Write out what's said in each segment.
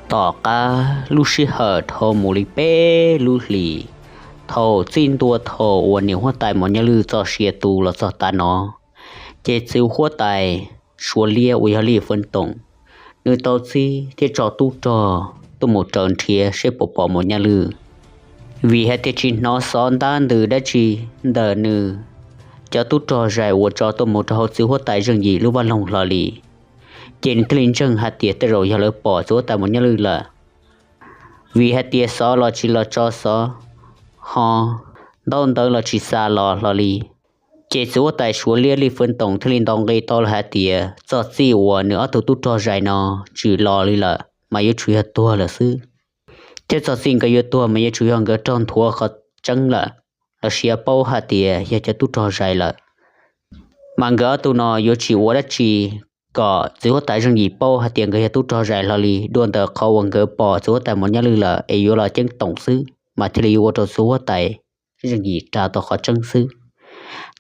Tom qab lub sij hawm dhau mus li peb lub hlis, thaum txij ntua thaum uas niam huab tais Maum Nyaj Lwj txoj sia tu los txog tav no, ces txiv huab tais Suav Liab uas yog Lij Feeb Toom, nws tau txib thiab tso tub rog tuaj mus raws nrhiav seb puas pom Maum Nyaj Lwj. Vim hais tias tsis hnov xov ntab ntws dab tsi ntawm nws cov tub rog zais uas tso tuaj mus rau hauv txiv huab tais Zeej Yim lub vaj loog hlo li, ces nws thiaj li ntseeg hais tias tej zaum yog lawv pom txiv huab tais Maum Nyaj Lwj lawm. Vim hais tias xov los tsis los tso xov, ho ntaub ntawv los tsis xa los hlo li, ces txiv huab tais Suav Liab Lij Feeb Toom thiaj li ntaus nqi tau lawm hais tias txog txij uas nws ob tug tub rog zais no tsis los li lawm mas yuav tsum yog tuag lawm xwb, thiab txog txij nkawd yuav tuag mas yuav tsum yog nkawd raug nthuav qhov tseeb lawm, los sis paub hais tias yog cov tub rog zais lawm. Mas nkawd ob tug no yuav tsis ua dab tsi kom txiv huab tais Zeej Yim paub hais tias nkawd yog tub rog zais hlo li, dua ntawm qhov uas nkawd pom txiv huab tais Maum Nyaj Lwj lawm es yuav los ceeb toom xwb mas thiaj li yuav ua rau txiv huab tais Zeej Yim raug tau qhov tseeb xwb.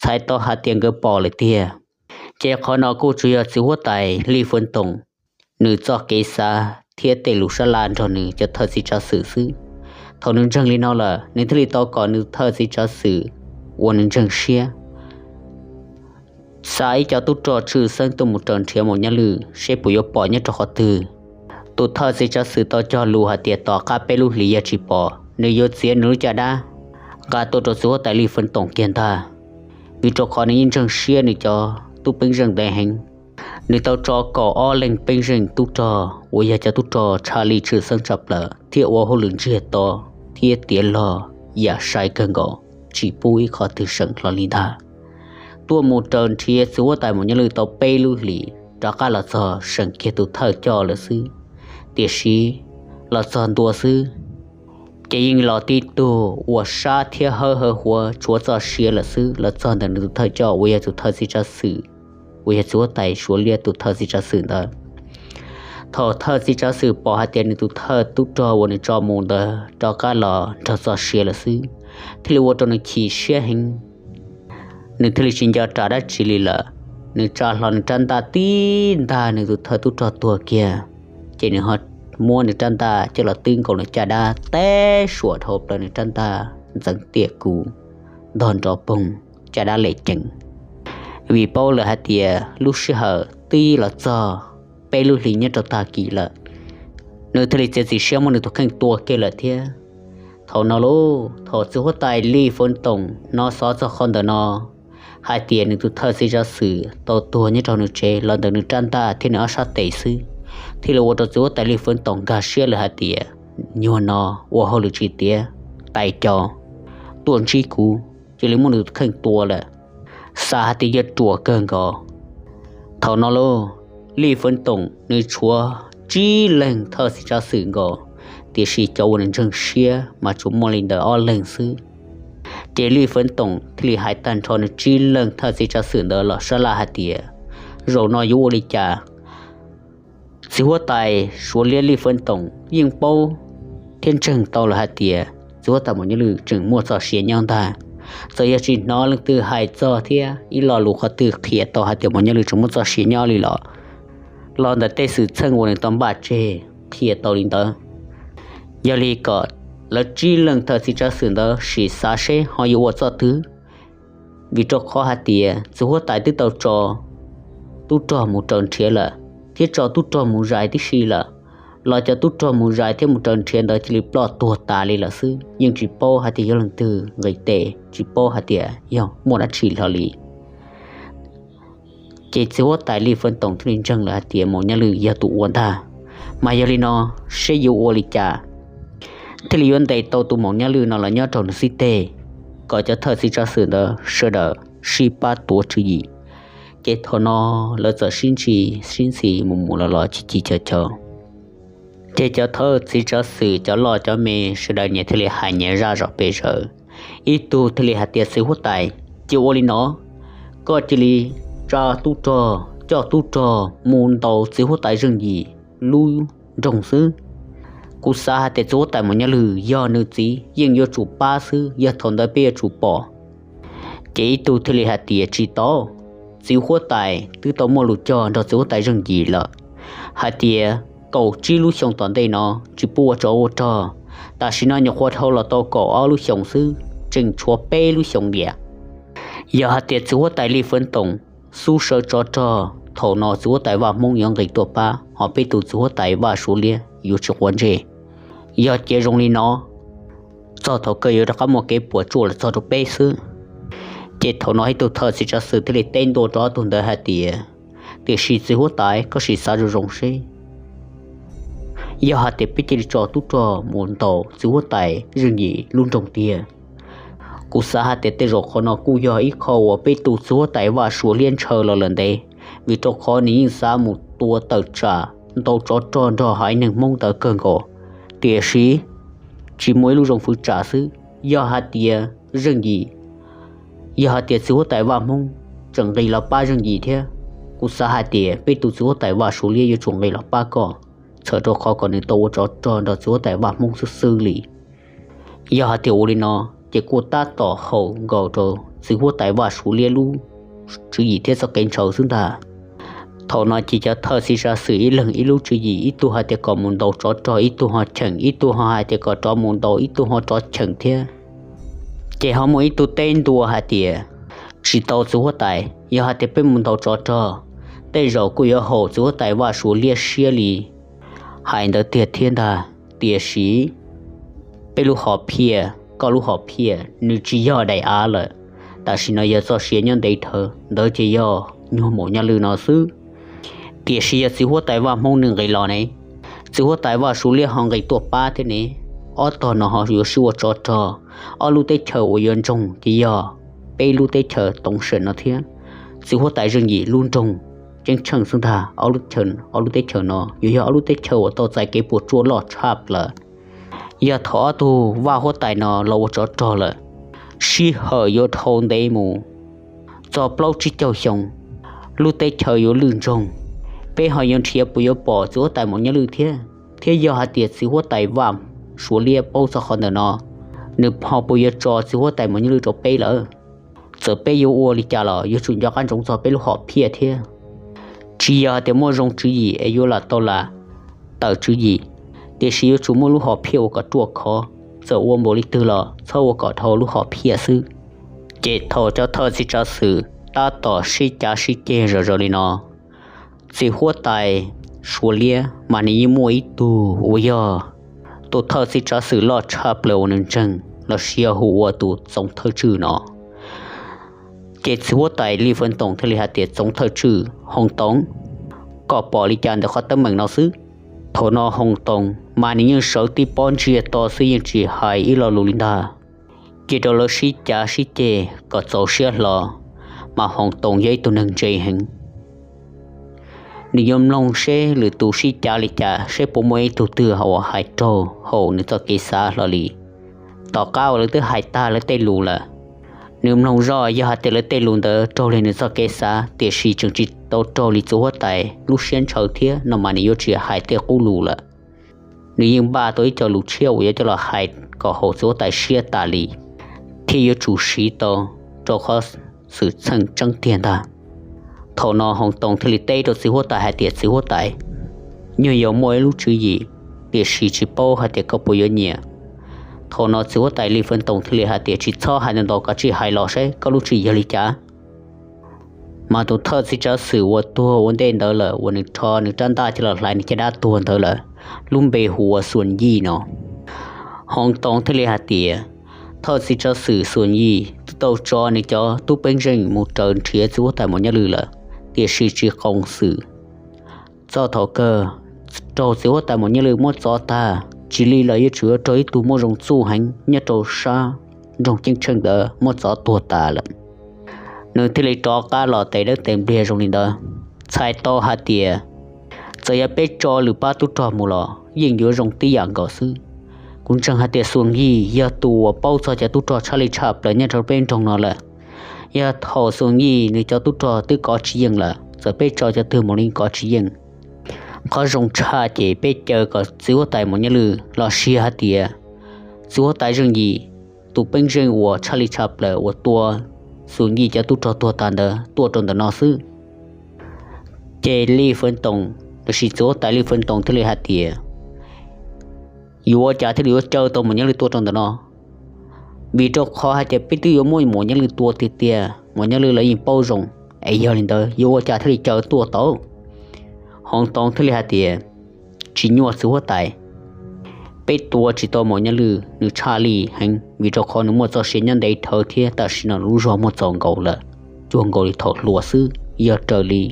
Txhais tau hais tias nkawd pom lawm tiag, ces qhov no kuj tsuas yog txiv huab tais Lij Feeb Toom nws txoj kev xav thiab tej lus sab laj nrog nws cov thawj txiv tsav xwm xwb. Thaum nws ntseeg li no lawm, nws thiaj li tau kom nws thawj txiv tsav xwm uas nws ntseeg siab xa ib co tub rog tshwj xeeb tuaj mus raws nrhiav Maum Nyaj Lwj seb puas yuav pom nyob rau qhov twg. Tus thawj txiv tsav xwm tau cog lus hais tias tom qab peb lub hlis yog tsis pom, nws yuav txiav nws lub caj dab nqa tuaj rau txiv huab tais Lij Feeb Toom kiag ntag, vim rau qhov nws yeej ntseeg siab nws cov tub peeb zeej ntev heev. Nws tau tso kaum ob leeg peeb zeej tub rog uas yog cov tub rog tshaj lij tshwj xeeb tshaj plaws thiab ua hauj lwm ntsiag to thiab tiav log yam sai kawg nkaus, tsis pub ib qho twg seem hlo li ntag, tuaj mus raws nrhiav txiv huab tais Maum Nyaj Lwj tau peb lub hlis rov qab los txog seem kiag tus thawj coj lawm xwb. Tiam sis los txog ntua xwb, ces yeej los tib tug uas sab thiab hawb hawv huav tshuav txoj sia lawm xwb, los txog ntawm nws tus thawj coj uas yog tus thawj txiv tsav xwm uas yog txiv huab tais Suav Liab tus thawj txiv tsav xwm ntawd. Thaum thawj txiv tsav xwm pom hais tias nws tus thawj tub rog uas nws tso mus ntawd rov qab los nrog txoj sia lawm xwb, thiaj li ua rau nws chim siab heev. Nws thiaj li tsis nco ras dab tsi li lawm, nws tsa hlo nws rab ntaj tib ntag nws tus thawj tub rog tuag kiag, ces nws ho muab nws rab ntaj coj los twb nkaus nws caj dab teb suam dhau plaws nws rab ntaj ntxeev tiam kuv ntog nrov poog, caj dab lem ceev. Vim paub lawm hais tias lub sij hawm twb los txog peb lub hlis nyob rau tag kis lawm, nws thiaj li txiav txim siab muab nws tus kheej tua kiag lawm thiab. Thaum no lauj, thaum txiv huab tais Lij Feeb Toom hnov xov txog qhov ntawm no hais tias nws tus thawj txiv tsav xwm tau tuag nyob rau nws tsev los ntawm nws rab ntaj thiab nws ob sab tes xwb, thiaj li ua rau txiv huab tais Lij Feeb Toom nkag siab lawm hais tias nyuag no ua hauj lwm tsis tiav, tais co tuaj ntsib kuv, cia li muab nws tus kheej tua lawm, xav hais tias yuav ruam kawg nkaus. Thaum no lauj, Lij Feeb Toom nws tshuav tsib leeg thawj txiv tsav xwm nkaus, tiam sis cov uas nws ntseeg siab mas tsuas muaj li ntawm ob leeg xwb. Ces Lij Feeb Toom thiaj li hais tag nrho nws tsib leeg thawj txiv tsav xwm ntawd los sab laj hais tias, zaum no yuav ua li cas? Txiv huab tais Suav Liab Lij Feeb Toom yeej paub thiab ntseeg tau lawm hais tias txiv huab tais Maum Nyaj Lwj tseem muaj txoj sia nyob ntag. Txawm yog tsis hnov leej twg hais txog thiab ib lo lus qhov twg qhia tau hais tias Maum Nyaj Lwj tseem muaj txoj sia nyob li los, los ntawm tej xwm txheej uas nws tau npaj tseg qhia tau li ntawd. Yog li kom lawv tsib leeg thawj txiv tsav xwm ntawd sim xav seb ho yuav ua txoj twg, vim rau qhov hais tias txiv huab tais twb tau tso tub rog mus raws nrhiav lawm, thiab tso tub rog mus zais tib si lawm, los cov tub rog mus zais thiab mus raws nrhiav ntawd cia li ploj tuag tas li lawm xwb, yeej tsis paub hais tias yog leej twg nqis tes, tsis paub hais tias yog muaj dab tsi hlo li. Ces txiv huab tais Lij Feeb Toom thiaj li ntseeg lawm hais tias Maum Nyaj Lwj yog tus ua ntag. Mas yog li no, seb yuav ua li cas thiaj li yuav ntes tau tus Maum Nyaj Lwj no los nyob rau nws xib teg, kom cov thawj txiv tsav xwm ntawd sawv daws sib pab tuav tswv yim. Ces thaum no lawv txawm sib ntsib sib ntxhi mus mus los los chim chim chom chom. Ces cov thawj txiv tsav xwm cov loj cov me sawv daws nyias thiaj li hais nyias zaj zom pes zaws. Ib tug thiaj li hais tias, txiv huab tais, cia ua li no, koj cia li tsa tub rog, coj tub rog mus ntaus txiv huab tais Zeej Yim lub nroog xwb. Kuv xav hais tias txiv huab tais Maum Nyaj Lwj yog nws txiv yeej yuav tsum pab xwb, yog thaum ntawd peb yuav tsum pom. Ces ib tug thiaj li hais tias, tsis tau, txiv huab tais twb tau muaj lus cog nrog txiv huab tais Zeej Yim lawm hais tias kaum tsib lub xyoo tom ntej no tsis pub ua tsov ua rog. Tam sim no nyuam qhuav dhau los tau kaum ob lub xyoos xwb, tseem tshuav peb lub xyoos tiag. Yog hais tias txiv huab tais Lis Fwv Toom xub sawv tsov rog, thaum no txiv huab tais Vaj Hmoob yuav nqis tuaj pab, ho peb tus txiv huab tais Vaj Suav Liab yuav tsis quav ntsej. Yog cia zoo li no, txog thaum kawg yuav rov qab muaj kev puas tsuaj los txog rau peb xwb. Ces thaum no ib tug thawj txiv tsav xwm thiaj li teb ntua rau ob tug ntawd hais tias, tiam sis txiv huab tais, koj sim xav zoo zoo seb, yog hais tias peb cia li tso tub rog mus ntaus txiv huab tais Zeej Yim lub nroog tiag, kuv xav hais tias tej zaum qhov no kuj yog ib qho uas peb tus txiv huab tais Vaj Suav Liab ntshaw los lawm ntev, vim rau qhov nws yeej xav mus tua tawm tsam ntaus tsov rog nrog haiv neeg Hmoob ntawd kawg nkaus. Tiam sis tsis muaj ib lub zoo fwv tsam xwb. Yog hais tias Zeej Yim, yog hais tias txiv huab tais Vaj Hmoob tseem nqis los pab Zeej Yim thiab, kuv xav hais tias peb tus txiv huab tais Vaj Suav Liab yuav tsum nqis los pab koj, txhawm rau qhov kom nws tau ua tsov rog nrog txiv huab tais Vaj Hmoob xwb xwb li. Yog hais tias ua li no, ces kuj tab tom haum nkaus rau txiv huab tais Vaj Suav Liab lub tswv yim thiab txoj kev ntshaw xwb ntag. Thaum no ces cov thawj txiv tsav xwm ib leeg ib lub tswv yim, ib tug hais tias kom mus ntaus tsov rog, ib tug ho cheem, ib tug ho hais tias kom rov mus ntaus, ib tug ho rov cheem thiab. Ces ho muaj ib tug teb ntua hais tias, tsis tau txiv huab tais, yog hais tias peb mus ntaus tsov rog, tej zaum kuj yuav haum txiv huab tais Vaj Suav Liab siab li hais ntawd tiag thiab ntag. Tiam sis peb lub hom phiaj, koj lub hom phiaj nws tsis yog daim av lawm. Tam sim no yog txoj sia nyob ntev dhawv ntawd ces yog nyuag maum nyaj lwj no xwb. Tiam sis yog txiv huab tais Vaj Hmoob nws nqis los ne, txiv huab tais Vaj Suav Liab ho nqis tuaj pab thiab ne, ob tog no ho yuav sib ua tsov rog. Ob lub teb chaws uas yuav ntsoog ces yog peb lub teb chaws toov sawm no thiab txiv huab tais Zeej Yim lub nroog Ceeb Tsheej xwb ntag. Ob lub teb chaws no yuav yog ob lub teb chaws uas tau txais kev puas tsuaj loj tshaj plaws. Yog thaum ob tug vaj huab tais no los ua tsov rog lawm, sij hawm yuav dhau ntev mus txog plaub tsib caug xyoo, lub teb chaws yuav lwj ntsoog. Peb ho yuav nrhiav puas yuav pom txiv huab tais maum nyaj lwj thiab? Thiab yog hais tias txiv huab tais Vaj Suav Liab paub txog qhov ntawm no, nws ho puas yuav tso txiv huab tais maum nyaj lwj rau peb lawm? Txawm peb yuav ua li cas los yuav tsum nco qab ntsoov txog peb lub hom phiaj thiab. Tsis yog hais tias muaj zoo tswv yim es yuav lam tau lam tawm tswv yim, tiam sis yuav tsum muaj lub hom phiaj ua kom ruaj khov. Txawm ua npaum li twg los txhob ua kom dhau lub hom phiaj xwb. Ces thaum cov thawj txiv tsav xwm tab tom sib cav sib ceg zom zaws li no, txiv huab tais Suav Liab mas nws yeej muaj ib tug uas yog tus thawj txiv tsav xwm loj tshaj plaws uas nws ntseeg los sis yog hu ua tus txoov thawj tswj no. Ces txiv huab tais Lis Fwv Toom thiaj li hais tias, txoov thawj tswj Hoos Toov, koj pom li cas ntawm qhov teeb meem no xwb? Thaum no Hoos Toom mas nws yeej sawv tib pob ntsiag to xwb, yeej tsis hais ib lo lus li ntag. Cia rau lawv sib cav sib ceg kom txaus siab hlo, mas Hoos Toom yog ib tug neeg ntse heev. Nws yuav mloog seb lwm tus sib cav li cas, seb puas muaj ib tug twg uas hais raug haum nws txoj kev xav hlo li. Tom qab uas lawv twb hais tag lawv tej lus lawm, nws mloog zoj, yog hais tias lawv tej lus ntawd raug li nws txoj kev xav, tiam sis tseem tsis tau raug li txiv huab tais lub siab ntshaw thiab no mas nws yuav tsis hais tej qub lus lawm. Nws yeej npaj tau ib co lus tshiab uas yuav coj los hais kom haum txiv huab tais siab tas li, thiab yuav tsum siv tau rau qhov xwm txheej tseeb tiag ntag. Thaum no Hoos Toom thiaj li teb rau txiv huab tais hais tias, txiv huab tais, nyuag yuav muaj ib lub tswv yim, tiam sis tsis paub hais tias koj puas yuav nyiam. Thaum no txiv huab tais Lis Fwv Toom thiaj li hais tias, tsis txhob hais ntau ntau, koj cia li hais los seb koj lub tswv yim yog li cas. Mas tus thawj txiv tsav xwm uas tuag ua ntej ntawd lawm uas nws rho nws rab ntaj coj los hlais nws caj dab tuag ntawd lawm, lub npe hu ua Xuas Yij no. Hoos Toom thiaj li hais tias, thawj txiv tsav xwm Xuas Yij twb tau tso nws cov tub peeb zeej mus raws nrhiav txiv huab tais Maum Nyaj Lwj lawm, tiam sis tsis qoos xwm. Txog thaum kawg raug txiv huab tais Maum Nyaj Lwj muab txov tag, tsis li lawm yuav tsum yuav raug ib tug muaj zoo txuj heev nyob rau sab nroog Ceeb Tsheej ntawd muab txov tuag tas lawm. Nws thiaj li rov qab los tes dawb tes npliag zoo li ntawd. Txhais tau hais tias txawm yog peb tso lwm pab tub rog mus los yeej yuav zoo tib yam nkaus xwb. Kuv ntseeg hais tias Xuas Yij yog tus uas paub txog cov tub rog tshaj li tshaj plaws nyob rau peb nroog no lawm. Yog thaum Xuas Yij nws cov tub rog twb kov tsis yeej lawm, txawm peb tso cov twg mus los yeej kov tsis yeej. Qhov zoo tshaj ces peb caw kom txiv huab tais Maum Nyaj Lwj los sis hais tias txiv huab tais Zeej Yij tus peeb zeej uas tshaj li tshaj plaws uas tua Xuas Yij cov tub rog tuag tas ntawd tuaj rau ntawm no xwb. Ces Lis Fwv Toom Tab sis txiv huab tais Lij Fwv Toom thiaj li hais tias, yuav ua cas thiaj li yuav caw tau Maum Nyaj Lwj tua rau ntawm no? Vim rau qhov hais tias peb twb yuav muab Maum Nyaj Lwj tua tiag tiag, Maum Nyaj Lwj lawv yeej paub zoo, es yog li ntawd yuav ua cas thiaj li caw tuaj tau? Hoo Toom thiaj li hais tias, tsis nyuaj txiv huab tais, peb tua tsis tau Maum Nyaj Lwj, nws tshaj lij heev, vim rau qhov nws muaj txoj sia nyob ntev dhawv thiab tam sim no lub zog muaj txaus nkaus lawm, cuag nkaus li thaum hluas xwb. Yog raws li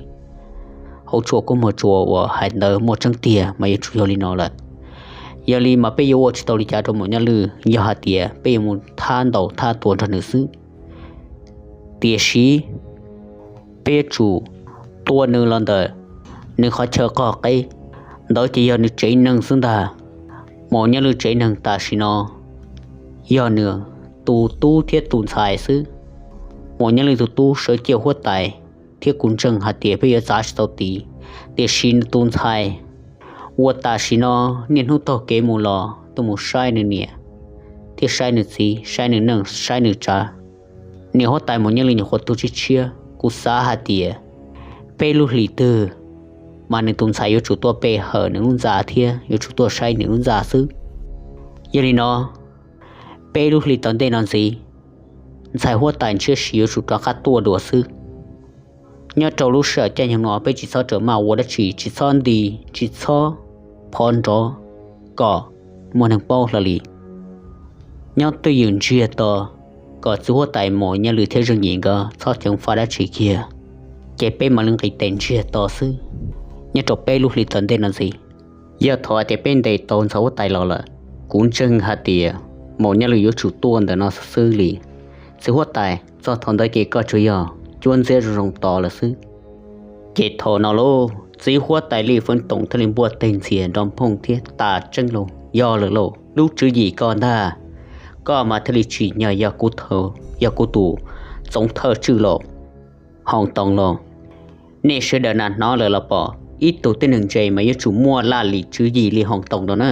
hauv tshuaj kub muag tsua uas hais ntawd muaj tseeb tiag mas yuav tsum yog li no lawm. Yog li mas peb yuav ua tsis tau li cas rau Maum Nyaj Lwj, yog hais tias peb yuav mus thab ntaus thab tua nrog nws xwb. Tiam sis peb yuav tsum tua nws los ntawm nws qhov chaw qog qeb, ntawd ces yog nws tsev neeg xwb ntag. Maum Nyaj Lwj tsev neeg tam sim no yog nws tus tub thiab tus ntxhais xwb. Maum Nyaj Lwj tus tub sawv ciaj huab tais, thiab kuv ntseeg hais tias peb yuav txav tsis tau tid, tiam sis nws tus ntxhais uas tam sim no niaj hnub taug kev mus los tuaj mus saib nws niam, thiab saib nws txiv, saib nws neej, saib nws tsav. Niam huab tais Maum Nyaj Lwj nyuam qhuav tuag tshiab tshiab, kuv xav hais tias peb lub hlis twg mas nws tus ntxhais yuav tsum tuaj pe hawm nws lub ntxa thiab yuav tsum tuaj saib nws lub ntxa xwb. Yog li no, peb lub hlis tom ntej no ntxiv, ntxhais huab tais Ntshiab Sis yuav tsum rov qab tuaj dua xwb. Nyob rau lub sij hawm caij nyoog no peb tsis txhob rawm maj ua dab tsi, tsis txhob nti, tsis txhob phov nrov kom muaj neeg paub hlo li. Nyob twj ywm ntsiag to kom txiv huab tais Maum Nyaj Lwj thiab Zeej Yim nkawd txhob ceev faj dab tsi kiag, ces peb mam li nqis tes ntsiag to xwb. Nyob rau peb lub hlis tom ntej no ntxiv, yog thaum hais tias peb ntes tau ntxhais huab tais los lawm, kuv ntseeg hais tias Maum Nyaj Lwj yuav tsum tuaj ntawm no xwb li. Txiv huab tais, txog thaum ntawd ces koj tsuas yog cuab ntxiab zoo zoo tod lawm xwb. Ces thaum no lauj, txiv huab tais Lij Fwv Toom thiaj li npuaj teg ntxias nrov nphooj thiab tas tseeb lauj, yog lawm lauj, lub tswv yim koj ntag. Koj mas thiaj li tsim nyog yog kuv, yog kuv tus txoov thawj tswj lauj. Hoo Toom lauj, nej sawv daws na hnov lawm los pom, ib tug tib neeg ntse mas yuav tsum muaj laj lim tswv yim li Hoo Toom no na.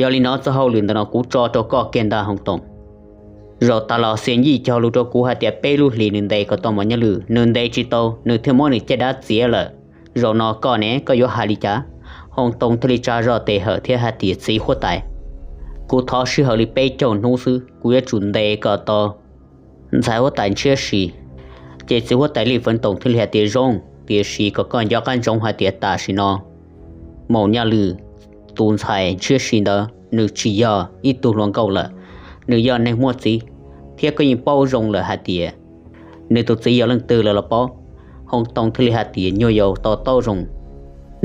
Yog li no txoj hauj lwm ntawm no kuv tso rau koj kiag ntag Hoo Toom. Zaum tas los Xias Yij cog lus rau kuv hais tias peb lub hlis nws ntes kom tau Maum Nyaj Lwj, nws ntes tsis tau, nws thiaj muab nws caj dab txiav lawm. Zaum no koj ne, koj yuav hais li cas? Hoo Toom thiaj li tsa zog tes hawm thiab hais tias, txiv huab tais, kuv thov sij hawm li peb caug hnub xwb, kuv yuav tsum ntes kom tau ntxhais huab tais Ntshiab Sis. Ces txiv huab tais Lij Fwv Toom thiaj li hais tias, zoo, tiam sis kom koj nco qab ntsoov hais tias tam sim no Maum Nyaj Lwj tus ntxhais Ntshiab Sis ntawd nws tsis yog ib tug hluas nkauj lawm, nws yog neeg muaj txiv, thiab koj yeej paub zoo lawm hais tias nws tus txiv yog leej twg lawm los paub. Hoo Toom thiaj li hais tias, nyuag yaus to taub zoo,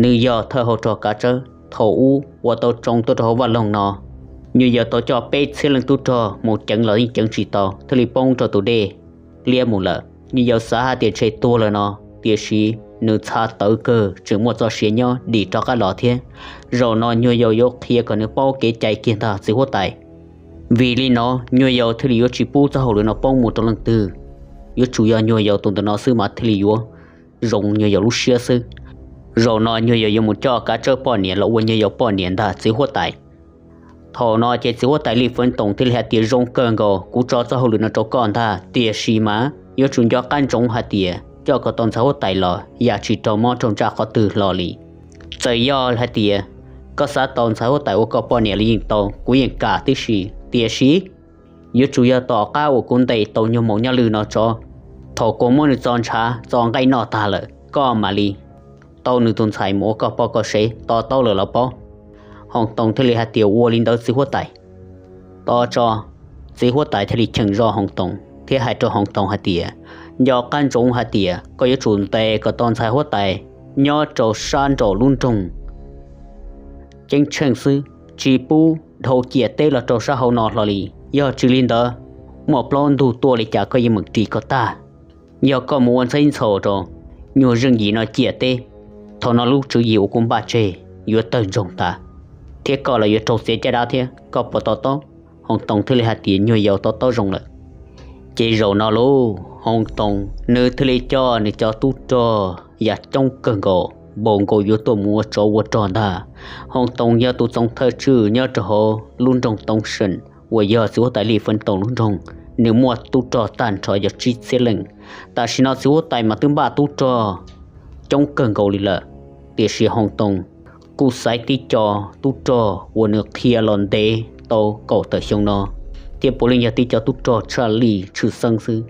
nws yog thawj hauv rog kav tsawb thaum ub uas tau tsoo tuaj rau hauv vaj loog no. Nyuag yaus tau coj peb txhiab leej tub rog mus ceev los yeej ceev tsis tau, thiaj li poob rau tus dej liab mus lawm. Nyuag yaus xav hais tias ntshe tuag lawm no, tiam sis nws txha tawv kawg, tseem muaj txoj sia nyob dim rov qab los thiab. Zaum no nyuag yaus yuav qhia kom nws paub kev cai kiag ntag txiv huab tais. Vim li no nyuag yaus thiaj li yuav tsis pub txoj hauj lwm no poob mus rau leej twg, yuav tsum yog nyuag yaus tus ntawm no xwb mas thiaj li yuav zoo nyuag yaus lub siab xwb. Zaum no nyuag yaus yuav mus coj kav tsawb poj niam los ua nyuag yaus poj niam ntag txiv huab tais. Thaum no ces txiv huab tais Lij Fwv Toom thiaj li hais tias, zoo kawg nkaus, kuv tso txoj hauj lwm no rau koj ntag, tiam sis mas yuav tsum nco qab ntsoov hais tias coj kom tau ntxhais huab tais los yam tsis raug mob raug ntsaj qhov twg hlo li. Txawm yog hais tias koj xav tau ntxhais huab tais ua koj poj niam los yeej tau, kuv yeej kam tib si, tiam sis yuav tsum yog tom qab uas kuv ntes tau nyuag Maum Nyaj Lwj no tso, thaum kuv muab nws txo ntshav txo nqaij noj tag lawm, koj mam li tau nws tus ntxhais mus ua koj poj koj sev, to taub lawm los paub? Hoo Toom thiaj li hais tias, ua li ntawd txiv huab tais. Tos tso, txiv huab tais thiaj li cheem zog Hoo Toom thiab hais rau Hoo Toom hais tias, nco qab ntsoov hais tias koj yuav tsum ntes kom tau ntxhais huab tais nyob rau sab nraum lub nroog Ceeb Tsheej xwb, tsis pub dhau ciam teb los rau sab hauv no hlo li. Yog tsis li ntawd, muaj plaub ntug tuaj li cas koj yeej meem ris koj tag. Yog koj mus ua ntxhab ntxhaum rau nyuag Zeej Yim no ciam teb, thaum no lub tswv yim uas kuv npaj tseg yuav tawg ntsoog tas, thiab koj los yuav raug txiav caj dab thiab, koj puas to taub? Hoo Toom thiaj li hais tias, nyuag yaus to taub zoo lawm. Ces zaum no lauj, Hoo Toom nws thiaj li coj nws cov tub rog yam coob kawg nkaus npaum nkaus yuav tuaj mus ua tsov ua rog ntag. Hoo Toom yog tus txoov thawj tswj nyob rau hauv lub nroog Toov Seem uas yog txiv huab tais Lij Fwv Toom lub nroog, nws muaj tub rog tag nrho yog tsib txhiab leej. Tam sim no txiv huab tais mas twb npaj tub rog coob kawg nkaus li lawm. Tiam sis Hoos Toos kuj xaiv tib co tub rog uas nws qhia los ntev tau kaum tawm xyoo no, thiab puav leej yog tib co tub rog tshaj lij tshwj xeeb xwb.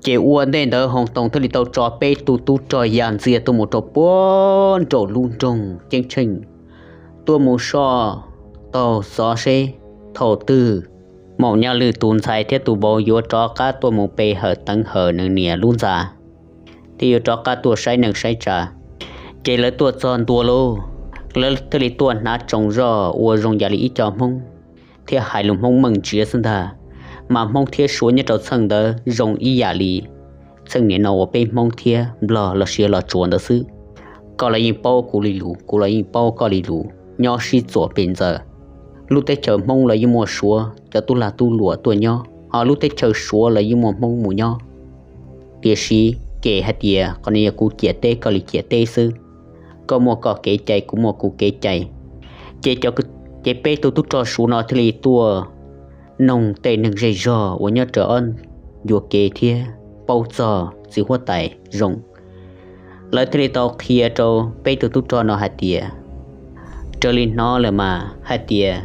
Ces ua ntej ntawd Hoos Toos thiaj li tau tso peb tug tub rog ya ntxiag tuaj mus rau puag nraum lub nroog Ceeb Tsheej, tuaj mus soj taug xov seb thaum twg Maum Nyaj Lwj tus ntxhais thiab tus vauv yuav rov qab tuaj mus pe hawm teev hawm nws niam lub ntxa, thiab yuav rov qab tuaj saib neej saib tsav. Ces lawv tuaj txog ntua lauj, lawv thiaj li tuaj hnav tsoos zoj ua zoo yam li ib co Hmoob, thiab hais lus Hmoob meej ntsiav xwb ntag. Mas Hmoob thiab Suav nyob rau txheej ntawd zoo ib yam li txheej niaj no uas peb Hmoob thiab Nplog los sis Los Tsuas ntawd xwb. Koj los yeej paub kuv li lus, kuv los yeej paub koj li lus, nyob sib txuam pes ntxaws. Lub teb chaws Hmoob los yeej muaj Suav cov tub lag tub luam tuaj nyob, ho lub teb chaws Suav los yeej muaj Hmoob mus nyob. Tiam sis ces hais tias qhov no yog kuv ciam teb koj li ciam teb xwb, koj muaj koj kev cai kuv muaj kuv kev cai. Ces, ces peb tug tub rog Suav no thiaj li tuaj noog tej neeg zej zog uas nyob raws ob ncua kev thiab paub txog txiv huab tais zoo. Lawv thiaj li tau qhia rau peb tug tub rog no hais tias, raws li hnov lawm mas hais tias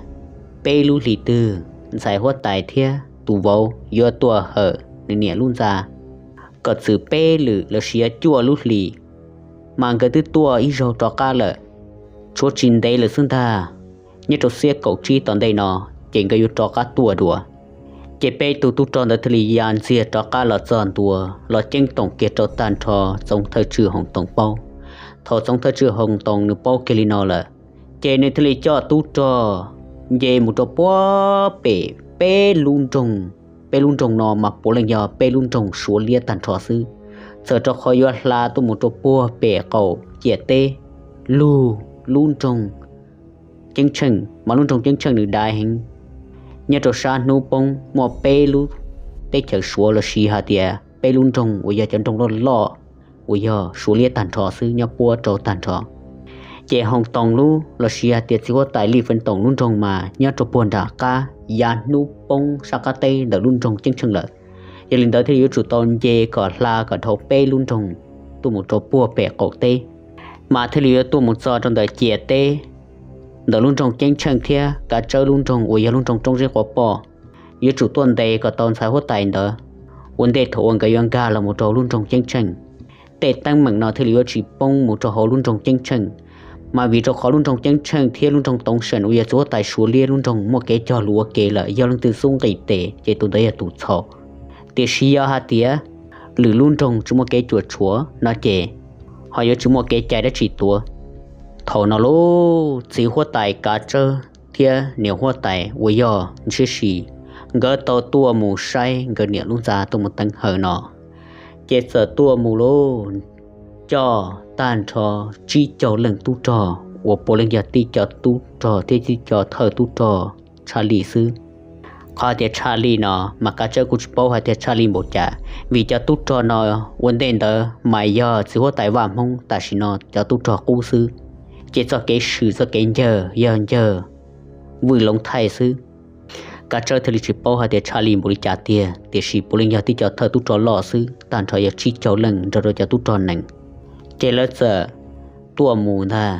peb lub hlis twg ntxhais huab tais thiab tus vauv yuav tuaj hawm nws niam lub ntxa kom txwm peb lwm los sis yog cuaj lub hlis, mas nkawd twb tuaj ib zaug rov qab lawm, tshuav tsis ntev lawm xwb ntag. Nyob rau xiab kaum tsib tom ntej no ces nkawd yuav rov qab tuaj dua. Ces peb tug tub rog ntawd thiaj li ya ntxiag rov qab los txog ntua, los ceeb toom kiag rau tag nrho txoov thawj tswj Hoos Toos paub. Thaum txoov thawj tswj Hoos Toos nws paub kiag li no lawm, ces nws thiaj li coj tub rog nce mus rau puag pem peb lub nroog. Peb lub nroog no mas puav leej yog peb lub nroog Suav liab tag nrho xwb, txawm rau qhov yuav hla tuaj mus rau puag pem qaum ciam teb lug lub nroog Ceeb Tsheej, mas lub nroog Ceeb Tsheej nws dav heev. Nyob rau sab hnub poob muaj peb lub teb chaws Suav los sis hais tias peb lub nroog uas yog cov nroog loj loj uas yog Suav liab tag nrho xwb nyob puab rau tag nrho. Ces Hoos Toos lub los sis hais tias txiv huab tais Li Feev Toom lub nroog mas nyob rau puag nram qab yav hnub poob sab qab teb ntawm lub nroog Ceeb Tsheej lawm. Yog li ntawd thiaj li yuav tsum tau nce kom hla kom dhau peb lub nroog tuaj mus rau puag pem qaum teb, mas thiaj li yuav tuaj mus txog rau ntawm ciam teb ntawm lub nroog Ceeb Tsheej thiab Kav Tsawb lub nroog uas yog lub nroog Roob Zeb Quav Poj. Yuav tsum tuaj ntes kom tau ntxhais huab tais ntawd ua ntej thaum uas nkawd yuav nkag los mus rau lub nroog Ceeb Tsheej. Tej teeb meem no thiaj li yuav tsis poob mus rau hauv lub nroog Ceeb Tsheej, mas vim rau qhov lub nroog Ceeb Tsheej thiab lub nroog Toov Seem uas yog txiv huab tais Suav liab lub nroog muaj kev cog lus ua ke lawm, yog leej twg xub nqis tes ces tus ntawd yog tus txhaum. Tiam sis yog hais tias lwm lub nroog tsis muaj kev cuam tshuam no ces ho yuav tsis muaj kev cai dab tsi tuav. Thaum no lauj, txiv huab tais Kav Tsawb thiab niam huab tais uas yog Ntshiab Si, nkawd tau tuaj mus saib nkawd niam lub ntxa tuaj mus teev hawm no, ces txawm tuaj mus lauj, coj tag nrho tsib caug leej tub rog uas puav leej yog tib co tub rog thiab tib co thawj tub rog tshaj lij xwb. Qhov tias tshaj lij no mas Kav Tsawb kuj tsis paub hais tias tshaj lij npaum cas, vim cov tub rog no ua ntej ntawd mas yog txiv huab tais Vaj Hmoob, tam sim no cov tub rog qub xwb, ces txoj kev swm txoj kev ncawg yog ncawg vwj loov thaij xwb. Kav Tsawb thiaj li tsis paub hais tias tshaj lij npaum li cas tiag, tiam sis puav leej yog tib co thawj tub rog loj xwb, tag nrho yog tsib caug leej nrog rau cov tub rog nees. Ces lawv txawm tuaj mus ntag,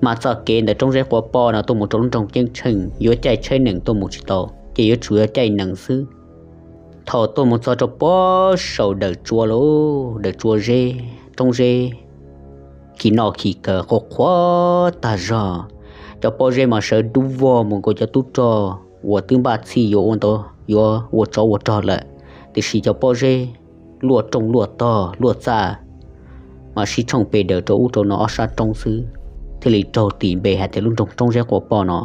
mas txoj kev ntawm Roob Zeb Quav Poj no tuaj mus rau lub nroog Ceeb Tsheej yuav caij tsheb nees tuaj mus tsis tau, ces yuav tsum yog caij nees xwb. Thaum tuaj mus txog rau puag saum Dawm Tsua lauj, Dawm Tsua zeb, roob zeb, khi noj khi kawg qhuav qhuav tag zog. Cov pob zeb mas sawv dub vog mus nkaus cov tub rog uas twb npaj txhij yuav ua ntau, yuav ua tsov ua rog lawm, tiam sis cov pob zeb luaj rooj luaj tog luaj txaj, mas sib tshooj pe daws rau ub rau no ob sab roob xwb, thiaj li raug tis npe hais tias lub nroog Roob Zeb Quav Poj no.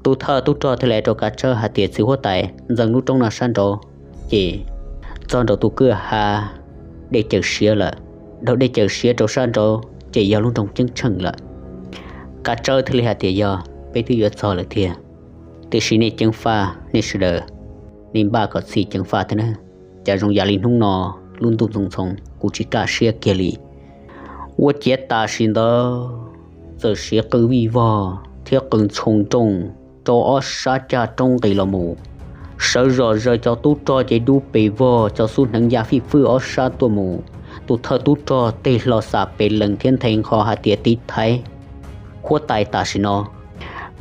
Tus thawj tub rog thiaj li hais rau Kav Tsawb hais tias txiv huab tais, ntxeev lub roob no sab nraud, ces txog nraud tus kwj ha dej cawm siav lawm, dhau dej cawm siav rau sab nraud ces yog lub nroog Ceeb Tsheej lawm. Kav Tsawb thiaj li hais tias yog, peb twb yuav txog lawm tiag, tiam sis nej ceev faj nej sawv daws, nej npaj kom txhij ceev faj thiab na. Cas zoo yam li hnub no lub ntuj ntxoov ntxoo kuv tsis kaj siab kiag li. Ua ciav tam sim ntawd txawm siav qw vij vog thiab qw ntxhoo nrooj rau ob sab caj roob nqis los mus. Sawv zom zaws cov tub rog ces dub pes vog, cov xub hneev ya fij fwj ob sab tuaj mus. Tus thawj tub rog tig hlo xav pes lees thiab nthe nqho hais tias tiv thaiv huab tais tam sim no.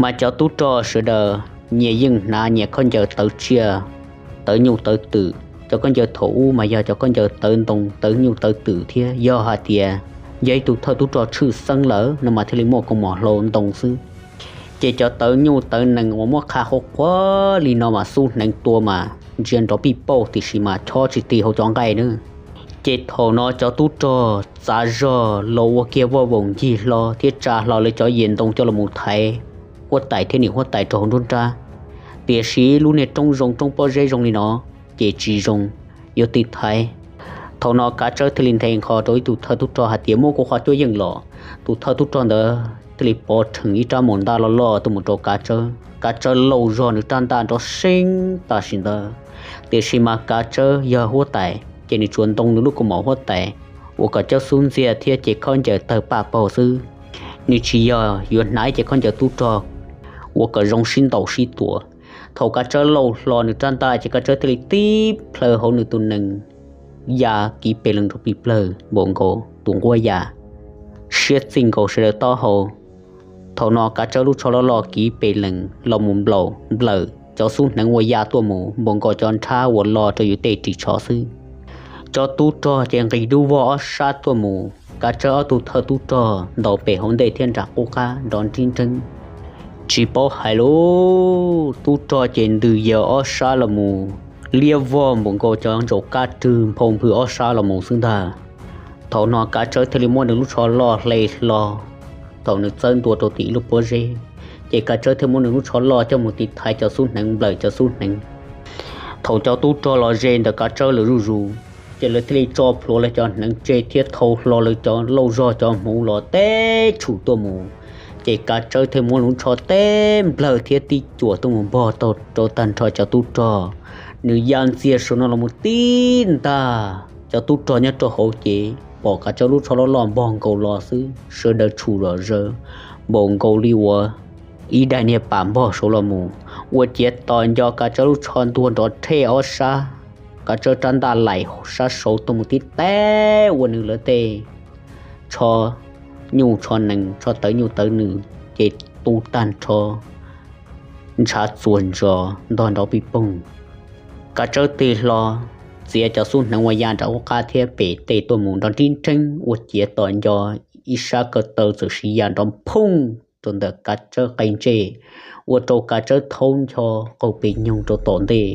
Mas cov tub rog sawv daws nyias yeej hnav nyias khaub ncaws tawv tsiaj, tawv nyuj tawv twm. Cov khaub ncaws thaum ub mas yog cov khaub ncaws tawv ntoo tawv nyuj tawv twm thiab. Yog hais tias yog ib tug thawj tub rog tshwj xeeb lawm no mas thiaj li muaj kaus mom hlau ntoo xwb. Ces cov tawv nyuj tawv nees uas muab qha qhuav qhuav li no mas xub hneev tua mas ntsia nrov pij pauj tiam sis mas chob tsis ti hauv cov nqaij na. Ces thaum no cov tub rog txav zog los ua kiag voj voos ncig hlo thiab tsa hlo lawv cov yim ntoo coj los mus thaiv huab tais thiab niam huab tais rau hauv nruab nrab. Tiam sis lub niag roob zoo roob pob zeb zoo li no ces tsis zoo, yuav tiv thaiv. Thaum no Kav Tsawb thiaj li nthe nqho rau ib tug thawj tub rog hais tias muab kuv qhov cuab yeej los. Tus thawj tub rog ntawd thiaj li pov rhees ib rab maum ntaj loj loj tuaj mus rau Kav Tsawb. Kav Tsawb lauj zog nws rab ntaj nrov seeb tam sim ntawd, tiam sis mas Kav Tsawb yog huab tais ces nws tsuas ntoo nws lub kaus mom huab tais uas kom cawb xub ntxiag thiab ces khaub ncaws tawg paj paug xwb. Nws tsis yog yuav hnav ib ce khaub ncaws tub rog uas kom zoo sib ntaus sib tua. Thaum Kav Tsawb lauj hlo nws rab ntaj ces Kav Tsawb thiaj li tib plhaw hauv nws tus nees ya kiv pes lees rau plig plawg npaum nkaus tus nquab ya, siab txij nkaus sawv daws taub hau. Thaum no Kav Tsawb lub tsho loj loj kiv pes lees los mus nplaum nplawm cov xub hneev uas ya tuaj mus npaum nkaus cov nrhab uas lo rau yus tej ris tsho xwb. Cov tub rog ces nqis dub vog ob sab tuaj mus, Kav Tsawb ob tug thawj tub rog ntaus pem hauv ntej thiab nram qub qab nrov nrib nreeb. Tsis paub hais lus, tub rog ces ntws yaws ob sab los mus, liab vog npaum nkaus cov ntsaum kab rwg nphau nphwm ob sab los mus xwb ntag. Thaum no Kav Tsawb thiaj li muab nws lub tsho loj hle hlo. Thaum nws txawb ntua rau tim ib lub pob zeb, ces Kav Tsawb thiaj muab nws lub tsho loj coj mus tiv thaiv cov xub hneev nplawm cov xub hneev. Thaum cov tub rog los ze ntawm Kav Tsawb lawv zuj zus, ces lawv thiaj li tso plhuav lawv cov hneev tseg thiab thau hlo lawv cov lauj zog cov hmuv los teb tshum tuaj mus. Ces Kav Tsawb thiaj muab lub tsho teb nplawg thiab tib cuam tuaj mus npog tau rau tag nrho cov tub rog. Nws ya ntxiag saum no los mus tib ntaj, cov tub rog nyob rau hauv ces pom Kav Tsawb lub tsho loj loj npog nkaus los xwb, sawv daws tshum zom zaws npaum nkaus li uas ib daim niag pam npog saud los mus. Ua ciav tos nco Kav Tsawb lub tsho ntuag nrov rhej ob sab, Kav Tsawb rab ntaj laim sab saud tuaj mus tib teb ua nws lawv tej tsho nyuj tsho nees tsho tawv nyuj tawv nws ces tu tag nrho, ntshav txuas ntsos ntog nrov pij poog. Kav Tsawb tig hlo txiav cov xub hneev uas ya nram qub qab thiab pem tej tuaj mus nrov nrib nreeb ua ciav tos nco ib sab ko taw txawm siv ya nrov phooj rau ntawm Kav Tsawb qe ntsej, ua rau Kav Tsawb thaub ncho qaug pes nyoog rau tom ntej.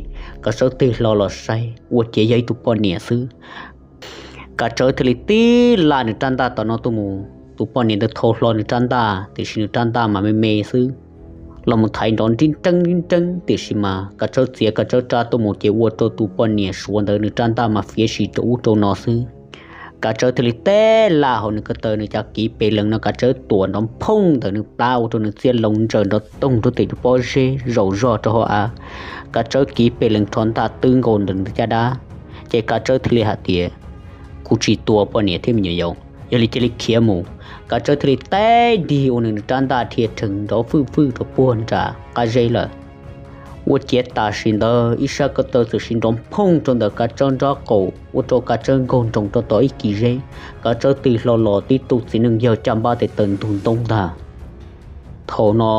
Kav Tsawb tig hlo los saib ua ciav yog ib tug poj niam xwb. Kav Tsawb thiaj li tib laj nws rab ntaj tom no tuaj mus, tus poj niam ntawd thau hlo nws rab ntaj tiam sis nws rab ntaj mas me me xwb, los mus thaiv nrov nrib nreeb nrib nreeb tiam sis mas Kav Tsawb txiav Kav Tsawb rab tuaj mus ces ua rau tus poj niam suav ntawd nws rab ntaj mas fiav si rau ub rau no xwb. Kav Tsawb thiaj li teb laj hauv nws ko taw nws cov kiv pes lees no Kav Tsawb tuam nrov phooj ntawm nws plab ua rau nws txiaj loo ntsaws nrov toog rau tim pob zeb zaum zog rau hauv av. Kav Tsawb kiv pes lees rho ntaj twb nkaus ntawm nws caj dab, ces Kav Tsawb thiaj li hais tias, kuv tsis tua poj niam thiab me nyuam yaus, yog li cia li khiav mus. Kav Tsawb thiaj li teb ntig ua nws rab ntaj dhia rhees nrov fwj fwj rau puag nram qab zeb lawm. Ua ciav tam sim ntawd ib sab ko taw txawm siv nrov phooj rau ntawm Kav Tsawb nrab qaum ua rau Kav Tsawb nkaug nroos rau tom ib kis zeb. Kav Tsawb tig hlo los tib tug txiv neej yawg caj npab tes taw ntug ntoob ntag. Thaum no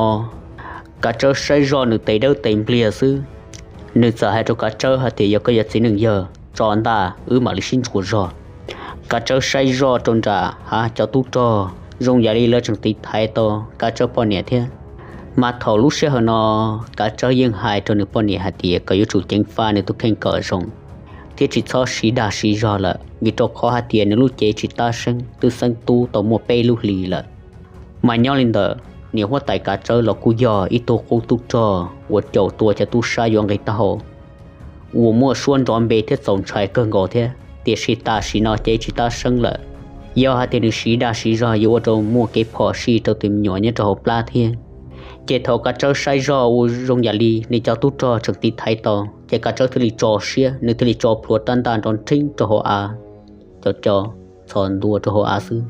Kav Tsawb saib zoj nws tes dawb tes npliag xwb, nws txawm hais rau Kav Tsawb hais tias, yog koj yog txiv neej yawg tso ntaj wb mam li sib ntsuas zog. Kav Tsawb saib zoj rau nram hav cov tub rog zoo yam li lawv tseem tiv thaiv tau Kav Tsawb poj niam thiab. Mas thaum lub sij hawm no Kav Tsawb yeej hais rau nws poj niam hais tias kom yuav tsum ceev faj nws tus kheej kom zoo thiab tsis txhob siv dag siv zog lawm, vim rau qhov hais tias nws lub cev tsis tab seeb twb xeeb tub tau muaj peb lub hlis lawm. Mas nyob li ntawd niam huab tais Kav Tsawb los kuj yog ib tug qub tub rog uas caum tua cov tub sab yuav nqi taub hau uas muaj suab nrov npe thiab txaus ntshai kawg nkaus thiab, tiam sis tam sim no cev tsis tab seeb lawm. Yog hais tias nws siv dag siv zog yuav ua rau muaj kev phom sij rau tus me nyuam nyob rau hauv plab thiab. Ces thaum Kav Tsawb saib zoj ua zoo yam li nws cov tub rog tseem tiv thaiv tau, ces Kav Tsawb thiaj li tso siab, nws thiaj li tso plhuav rab ntaj nrov nrheeb rau hauv av, co co txhos ntua rau hauv av xwb.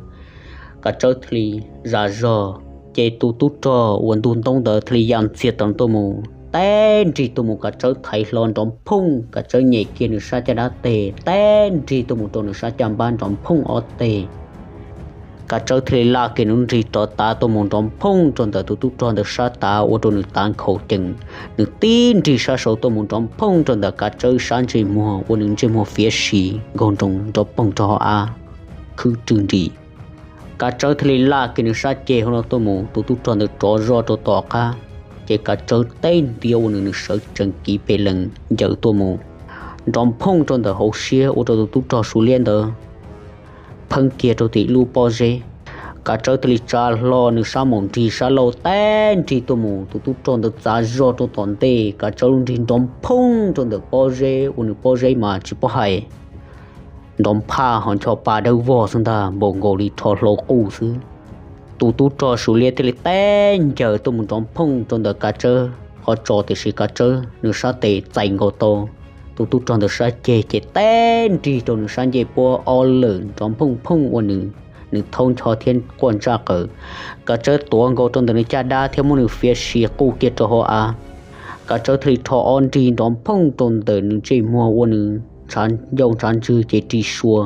Kav Tsawb thiaj li zam zog, ces tus tub rog uas ntug ntoob ntawd thiaj li ya ntxiag tau tuaj mus teb nrig tuaj mus, Kav Tsawb thaiv hlo nrov phooj, Kav Tsawb nyem kiag nws sab caj dab tes teb nrig tuaj mus rau nws sab caj npab nrov phooj ob teg. Kav Tsawb thiaj li laj kiag nws nrig rov tav tuaj mus nrov phooj rau ntawm tus tub rog ntawd sab tav ua rau nws tav nkhaus cees. Nws tib nrig sab saud tuaj mus nrov phooj rau ntawm Kav Tsawb sab ntsej muag ua nws ntsej muag fiav si nkaug nroo nrov poog rau hauv av khwb rwg nris. Kav Tsawb thiaj li laj kiag nws sab ceg hauv no tuaj mus, tus tub rog ntawd rov zoj rau tom qab, ces Kav Tsawb teb ntiab ua nws nws sawv tsees kiv pes lees ncaws tuaj mus nrov phooj rau ntawm hauv siab ua rau tus tub rog Suav Liab ntawd pheeb kiag rau tim lub pob zeb. Kav Tsawb thiaj li tsa hlo nws sab maum nrig sab laug teb nrig tuaj mus, tus tub rog ntawd txav zog rau tom ntej, Kav Tsawb lub nrig nrov phooj rau ntawm pob zeb ua nws pob zeb mas tsis paub hais nrov phaj ho ncho pa dawb vog xwb ntag, npaum nkaus li rho hlau quj xwb. Tus tub rog Suav Liab thiaj li teb ncaws tuaj mus nrov phooj rau ntawm Kav Tsawb qhov tsos, tiam sis Kav Tsawb nws sab tes txais nkaus tau tus tub rog ntawd sab ceg ces teb nrig rau nws sab ncej puab ob lawm nrov phooj phooj ua nws, nws thaub ncho thiab quaj ntsaj qaws. Kav Tsawb tuav nkaus rau ntawm nws caj dab thiab muab nws fiav si quj kiag rau hauv av. Kav Tsawb thiaj li rho ob nrig nrov phooj rau ntawm nws ntsej muag ua nws ntshav ncauj ntshav ntswg ces ris sua,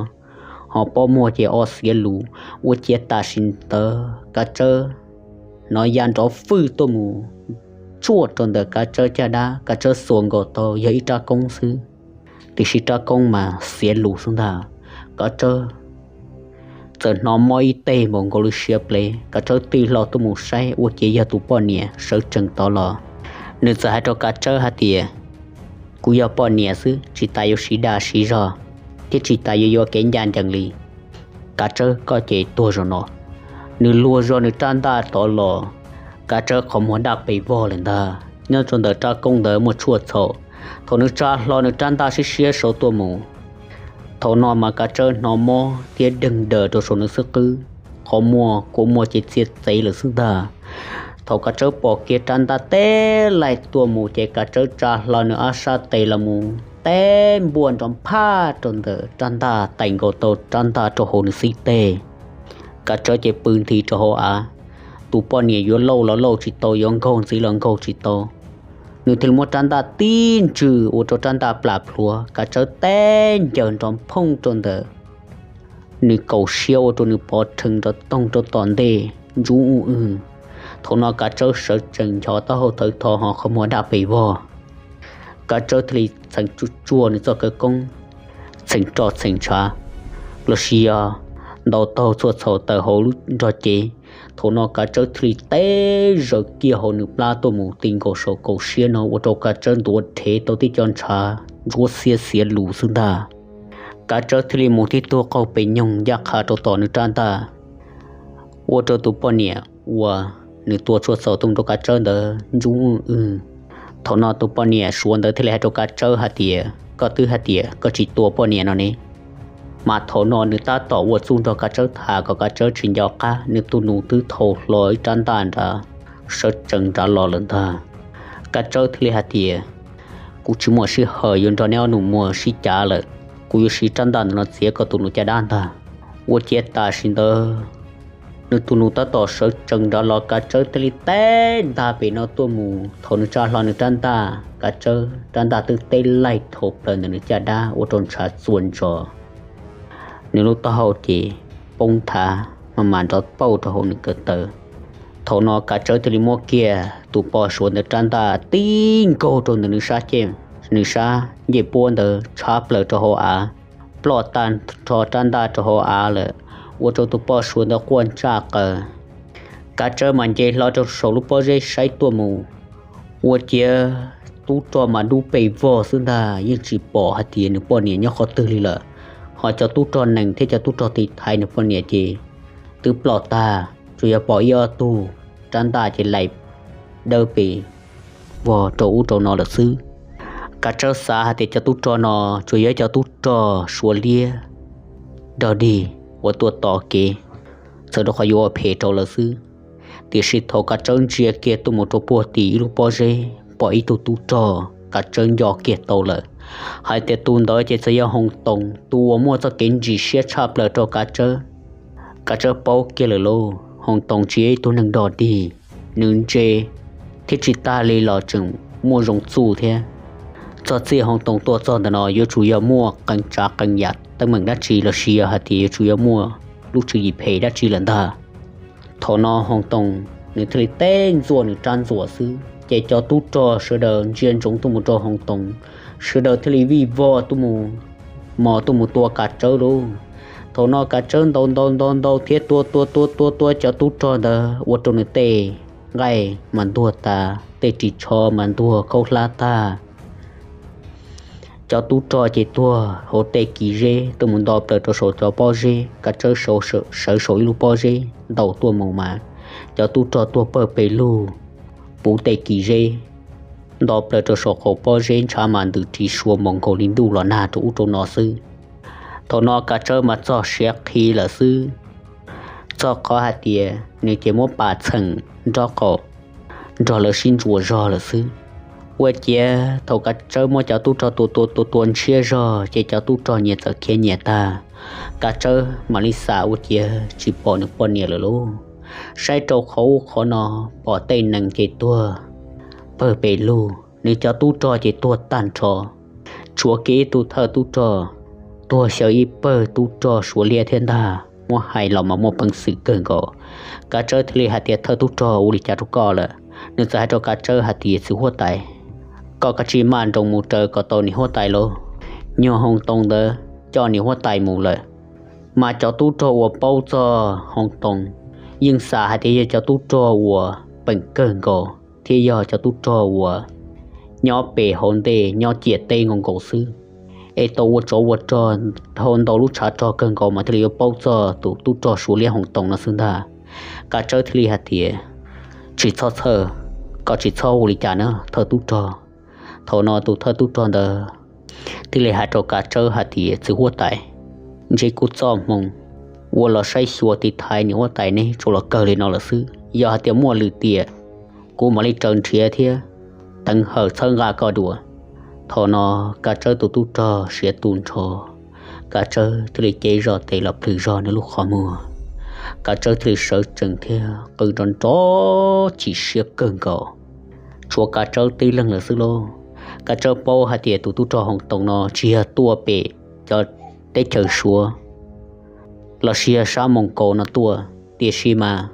ho pob muag ces o xiav lus. Ua ciav tam sim ntawd Kav Tsawb hnov ya nrov fwj tuaj mus tshuaj rau ntawm Kav Tsawb caj dab, Kav Tsawb xuas nkaus tau yog ib rab koob xwb, tiam sis rab koob mas xiav lus xwb ntag. Kav Tsawb txawm hnov mob ib teg npaum nkaus li siav plev, Kav Tsawb tig hlo tuaj mus saib ua ciav yog tus poj niam sawv tsees tod los. Nws txawm hais rau Kav Tsawb hais tias, kuv yog poj niam xwb, tsis tas yuav siv dag siv zog thiab tsis tas yuav yuav kev ncaj ncees li. Kav Tsawb, koj ces tuag zaum no. Nws luag zog nws rab ntaj tod los, Kav Tsawb qhov muag daj pes vog lawm ntag, nyob rau ntawm rab koob ntawd muaj tshuaj txhaum. Thaum nws tsa hlo nws rab ntaj siab siab saud tuaj mus, thaum no mas Kav Tsawb hnov mob thiab deeg daws rau saum nws xub qwb, qhov muag kua muag ces txia txev lawm xwb ntag. Thaum Kav Tsawb pom kiag rab ntaj teb laij tuaj mus ces Kav Tsawb tsa hlo nws ob sab tes los mus teb npuaj nrov phaj rau ntawm rab ntaj, tais nkaus tau rab ntaj rau hauv nws xib teg. Kav Tsawb ces pw nthi rau hauv av. Tus poj niam yuav lauj los lauj tsis tau, yuav nkaug ntxiv los nkaug tsis tau. Nws thiaj li muab rab ntaj tib ntsws ua rau rab ntaj plam plhuav, Kav Tsawb teb ncaws nrov phooj rau ntawm nws kaum siab ua rau nws pov rhees nrov toog rau tom ntej ntsub uj wj. Thaum no Kav Tsawb sawv tsees nchos taub hau thawv tho ho qhov muag daj pes vog. Kav Tsawb thiaj li txheev tsuaj tsuag nws txoj khawv koob, txheem roj txheem ntshav los sis yog ntaus taug txhua txhaum tawm hauv lub nrog cev. Thaum no Kav Tsawb thiaj li teb zaws kiag hauv nws plab tuaj mus ti nkaus saum kaum siab no ua rau Kav Tsawb ntuav rhev tau tib co ntshav ntsuab xiab xiav lus xwb ntag. Kav Tsawb thiaj li mus tib tug qaug pes nyoog ncaj qha rau tom nws rab ntaj, ua rau tus poj niam uas nws tua txhua txhaum tuaj rau Kav Tsawb ntawd ntsub uj wj. Thaum no tus poj niam Suav ntawd thiaj li hais rau Kav Tsawb hais tias, koj twb hais tias koj tsis tua poj niam no ne. Mas thaum no nws tab tom ua txuj nrog Kav Tsawb tham kom Kav Tsawb tsis nco qab, nws tus nus twb thau hlo ib rab ntaj nrad sawv tsees nrad los lawm ntag. Kav Tsawb thiaj li hais tias, kuv tsis muaj sij hawm yuav nrog neb ob nus muag sib cav lawm, kuv yuav siv rab ntaj ntawm no txiav koj tus nus caj dab ntag. Ua ciav tam sim ntawd nws tus nus tab tom sawv tsees nrad los, Kav Tsawb thiaj li teb ntag pem no tuaj mus. Thaum nws tsa hlo nws rab ntaj, Kav Tsawb rab ntaj twb teb laij dhau plaws ntawm nws caj dab ua rau ntshav txuas ntsos. Nws lub taub hau ces poob thav mas mam nrov pauj rau hauv nws ko taw. Thaum no Kav Tsawb thiaj li muab kiag tus poj Suav ntawd rab ntaj tib nkaug rau ntawm nws sab ceg, nws sab ncej puab ntawd tshab plaws rau hauv av, ploj tag nrho rab ntaj rau hauv av lawm, ua rau tus poj Suav ntawd quaj ntsaj qaws. Kav Tsawb mas nce hlo rau saum lub pob zeb saib tuaj mus, ua ciav tub rog mas dub pes vog xwb ntag, yeej tsis pom hais tias nws poj niam nyob qhov twg li lawm. Ho cov tub rog nees thiab cov tub rog tiv thaiv nws poj niam ces twb ploj tag, tsuas yog pom ib ob tug rab ntaj ces laim dawb pes vog rau ub rau no lawm xwb. Kav Tsawb xav hais tias cov tub rog no tsuas yog cov tub rog Suav liab dog dig uas tuaj tos kev, txawm rau qhov yuav ua phem rau lawv xwb. Tiam sis thaum Kav Tsawb ntsia kiag tuaj mus rau puag tim ib lub pob zeb pom ib tug tub rog, Kav Tsawb nco kiag tau lawm hais tias tus ntawd ces txawm yog Hoos Toos, tus uas muaj txoj kev ntsim siab tshaj plaws rau Kav Tsawb. Kav Tsawb paub kiag lawm lauj, Hoos Toos tsis yog ib tug neeg dog dig, nws ntse thiab tsis tag li los tseem muaj zoo txuj thiab. Txog txij Hoo Toos tuaj txog ntawm no yuav tsum yog muaj qee tsav qee yam teeb meem dab tsi los sis yog hais tias yuav tsum yog muaj lub tswv yim phem dab tsi lawm ntag. Thaum no Hoo Toos nws thiaj li teb ntxuaj nws rab ntxuas xwb ces cov tub rog sawv daws ntsia ntsoov tuaj mus rau Hoo Toos, sawv daws thiaj li vij vog tuaj mus, mos tuaj mus tua Kav Tsawb lauj. Thaum no Kav Tsawb ntaus ntaus ntaus ntaus thiab tua tua tua tua tua cov tub rog ntawd ua rau nws tej nqaij mas ntuag tas, tej ris tsho mas ntuag khaub hlab tag. Cov tub rog ces tuag hauv tej kis zeb tuaj mus nto plaws rau saum cov pob zeb, Kav Tsawb sawv saum ib lub pob zeb ntaus tuaj mus mas cov tub rog tuag pawg pes lug puv tej kis zeb, nto plaws rau saum qaum pob zeb ntshav mas ntws ris sua mos nkaus li ntuj los nag rau ub rau no xwb. Thaum no Kav Tsawb mas txog siav qhi lawm xwb, txog qhov hais tias nws ces muab pas txheem nrob qaum nrog lawv sib ntsuas zog lawm xwb. Ua ciav thaum Kav Tsawb muab cov tub rog tua tua tua tua ntshiab zog ces cov tub rog nyias txawm khiav nyias tag. Kav Tsawb mam li xav ua ciav tsis pom nws poj niam lawm lauj. Saib rau qhov ub qhov no pom tej nees ces tuag pawg pes lug, nws cov tub rog ces tuag tag nrho. Tshuav kiag ib tug thawj tub rog tuag xyaw ib pawg tub rog Suav liab thiab ntag, muab hais los mas muaj peev xwm kawg nkaus. Kav Tsawb thiaj li hais tias, Thawj tub rog, ua li cas rau koj lawm? Nws txawm hais rau Kav Tsawb hais tias, Txiv huab tais, koj kav tsij maj nroos mus raws kom tau niam huab tais lauj. Nyuag Hoo Toos ntawd coj niam huab tais mus lawm. Mas cov tub rog uas paub txog Hoo Toos yeej xav hais tias yog cov tub rog uas peem kawg nkaus thiab yog cov tub rog uas nyob pem hauv ntej nyob ciam teb nkaus nkaus xwb, es tau ua tsov ua rog dhau ntau lub tshav rog kawg nkaus mas thiaj li yuav paub txog tus tub rog Suav liab Hoo Toos no xwb ntag. Kav Tsawb thiaj li hais tias, Tsis txhob txhawj, koj tsis txhob ua li cas na thawj tub rog. Thaum no tus thawj tub rog ntawd thiaj li hais rau Kav Tsawb hais tias, Txiv huab tais, ntsib kuv txoj hmoo uas los saib xyuas tiv thaiv niam huab tais neb tsuas los kawg li no lawm xwb. Yog hais tias muaj lwm tiam, kuv mam li raws nrhiav thiab teev hawm txhawb nqa koj dua. Thaum no Kav Tsawb tus tub rog siav tu nrho, Kav Tsawb thiaj li cev zog tes los plhws zog nws lub qhov muag. Kav Tsawb thiaj li sawv tsees thiab qw nrov nrov chim siab kawg nkaus. Tshuav Kav Tsawb tib leeg lawm xwb lauj. Kav Tsawb paub hais tias tus tub rog Hoo Toos no tsis yog tuaj pem cov teb chaws Suav los sis yog sab Moos Kaus no tuaj, tiam sis mas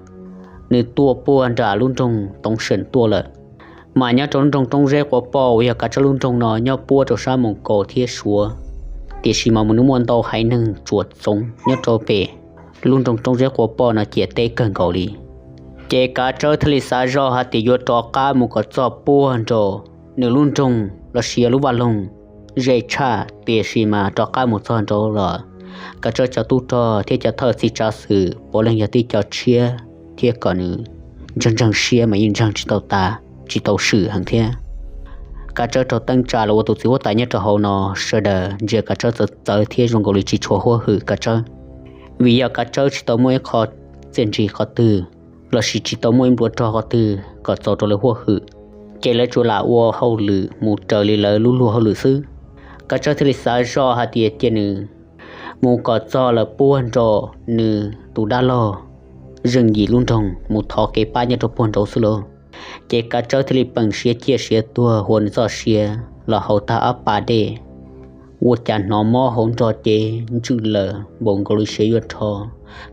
nws tuaj puag nram lub nroog Toov Seem tuaj lawm. Mas nyob rau lub nroog Roob Zeb Quav Poj uas yog Kav Tsawb lub nroog no nyob puab rau sab Moos Kaus thiab Suav, tiam sis mas nws muaj ntau haiv neeg tsuas txoov nyob rau pem lub nroog Roob Zeb Quav Poj no ciam teb kawg nkaus li. Ces Kav Tsawb thiaj li xav zoj hais tias yuav rov qab mus kom txog puag nraum nws lub nroog los sis yog lub vaj loog ze tshaj, tiam sis mas rov qab mus txog nraud los Kav Tsawb cov tub rog thiab cov thawj txi tsav xwm puav leej yog tib co tshiab thiab kom nws ntseeg ntseeg siab mas yeej ntseeg tsis tau tas, tsis tau swm heev thiab. Kav Tsawb rau teeb tsa los ua tus txiv huab tais nyob rau hauv no, sawv daws ntsia Kav Tsawb txawv txawv thiab zoo nkaus li tsis tshua huab hwm Kav Tsawb, vim yog Kav Tsawb tsis tau muaj ib qho txiaj ntsig qhov twg los sis tsis tau muaj ib nplua rog qhov twg kom txaus rau lawv huab hwm, ces lawv tsuas lam ua hauj lwm mus raws li lawv lub luag hauj lwm xwb. Kav Tsawb thiaj li xav zoj hais tias cia nws mus kom txog lawm puag nraum nws tus dab laug Zeej Yim lub nroog mus thov kev pab nyob rau puag nraud xwb lauj. Ces Kav Tsawb thiaj li peem siav ciaj siav tuag hua nws txoj sia los haus tag ob pas dej, ua cas hnov mob hauv nrog cev ntswj lawm npaum nkaus li siav yuav rho.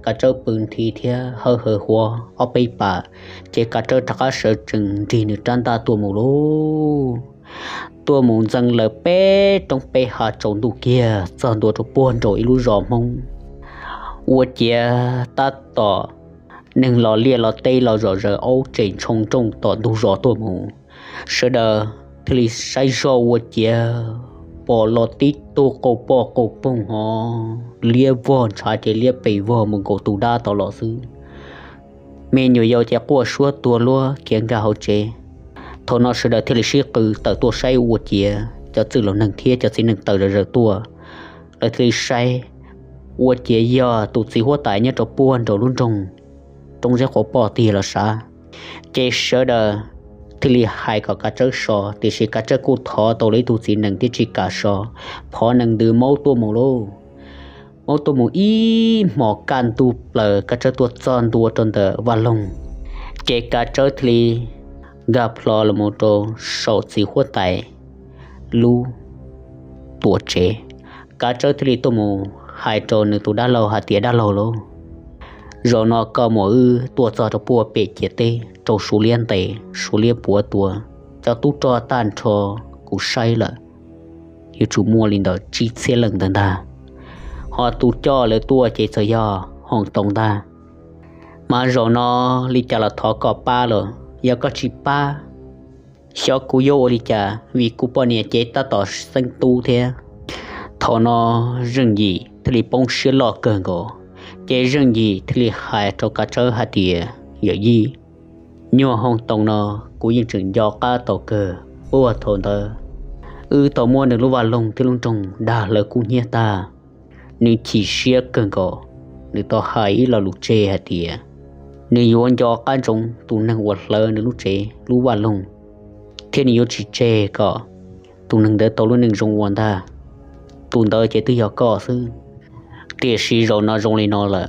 Kav Tsawb pw nthi thiab hawb hawv huav ob peb pas, ces Kav Tsawb rov qab sawv tsees nrig nws rab ntaj tuaj mus lauj. Tuaj mus ntxeev lawm peb roob peb hav tsaus ntuj kiag txog ntua rau puag nraum ib lub zos Hmoob. Ua ciav tab tom neeg los liaj los teb los zom zaws aub tsem ntshoo nrooj tom ntug zos tuaj mus. Sawv daws thiaj li saib zoj ua ciav pom los tib tug qau poj qau poog hov, liab vog ntshav ces liab pes vog mus nkaus tus dab tod los xwb. Me nyuam yaus ces quaj suab tuag luab khiav nkag hauv tsev. Thaum no sawv daws thiaj li sib qw tawm tuaj saib ua ciav cov txwj laus neeg thiab cov txiv neej tawm zom zaws tuaj. Lawv thiaj li saib ua ciav yog tus txiv huab tais nyob rau puag nraum lub nroog Roob Zeb Quav Poj tiag los sav. Ces sawv daws thiaj li hais kom Kav Tsawb so, tiam sis Kav Tsawb kuj thov tau lawv ib tug txiv nees thiab tsis kam so. Phov nees ntws maub tuaj mus lauj. Maub tuaj mus ib hmos kaj ntug plaws Kav Tsawb tuaj txog ntua rau ntawm vaj loog, ces Kav Tsawb thiaj li nkag plho los mus rau saum txiv huab tais lub tuam tsev. Kav Tsawb thiaj li tuaj mus hais rau nws tus dab laug hais tias, Dab laug lauj, zaum no koj muam wb tuaj txog rau puag pem ciam teb rau Suav liab ntes, Suav liab puav tuav, cov tub rog tag nrho kuv saib lawm, yuav tsum muaj li ntawm tsib txhiab leej ntawd ntag. Ho tus coj lawv tuaj ces txawm yog Hoos Toos ntag. Mas zaum no li cas los thov koj pab los, yog koj tsis pab, xyov kuv yuav ua li cas, vim kuv poj niam ces tab tom xeeb tub thiab. Thaum no Zeej Yim thiaj li poob siab loj kawg nkaus, ces Zeej Yim thiaj li hais rau Kav Tsawb hais tias, Yawm yij, nyuag Hoos Toos no kuv yeej tseem nco qab tau kawg. Puag thaum ntawd wb tau muab nws lub vaj loog thiab lub nroog dag hlawv kub hnyiab tag. Nws chim siab kawg nkaus, nws tau hais ib lo lus tseg hais tias nws yuav nco qab ntsoov tus neeg uas hlawv nws lub tsev lub vaj loog, thiab nws yuav tsis tseg kom tus neeg ntawd tau lub neej zoo ua ntag. Tus ntawd ces twb yog koj xwb. Tiam sis zaum no zoo li no lawm,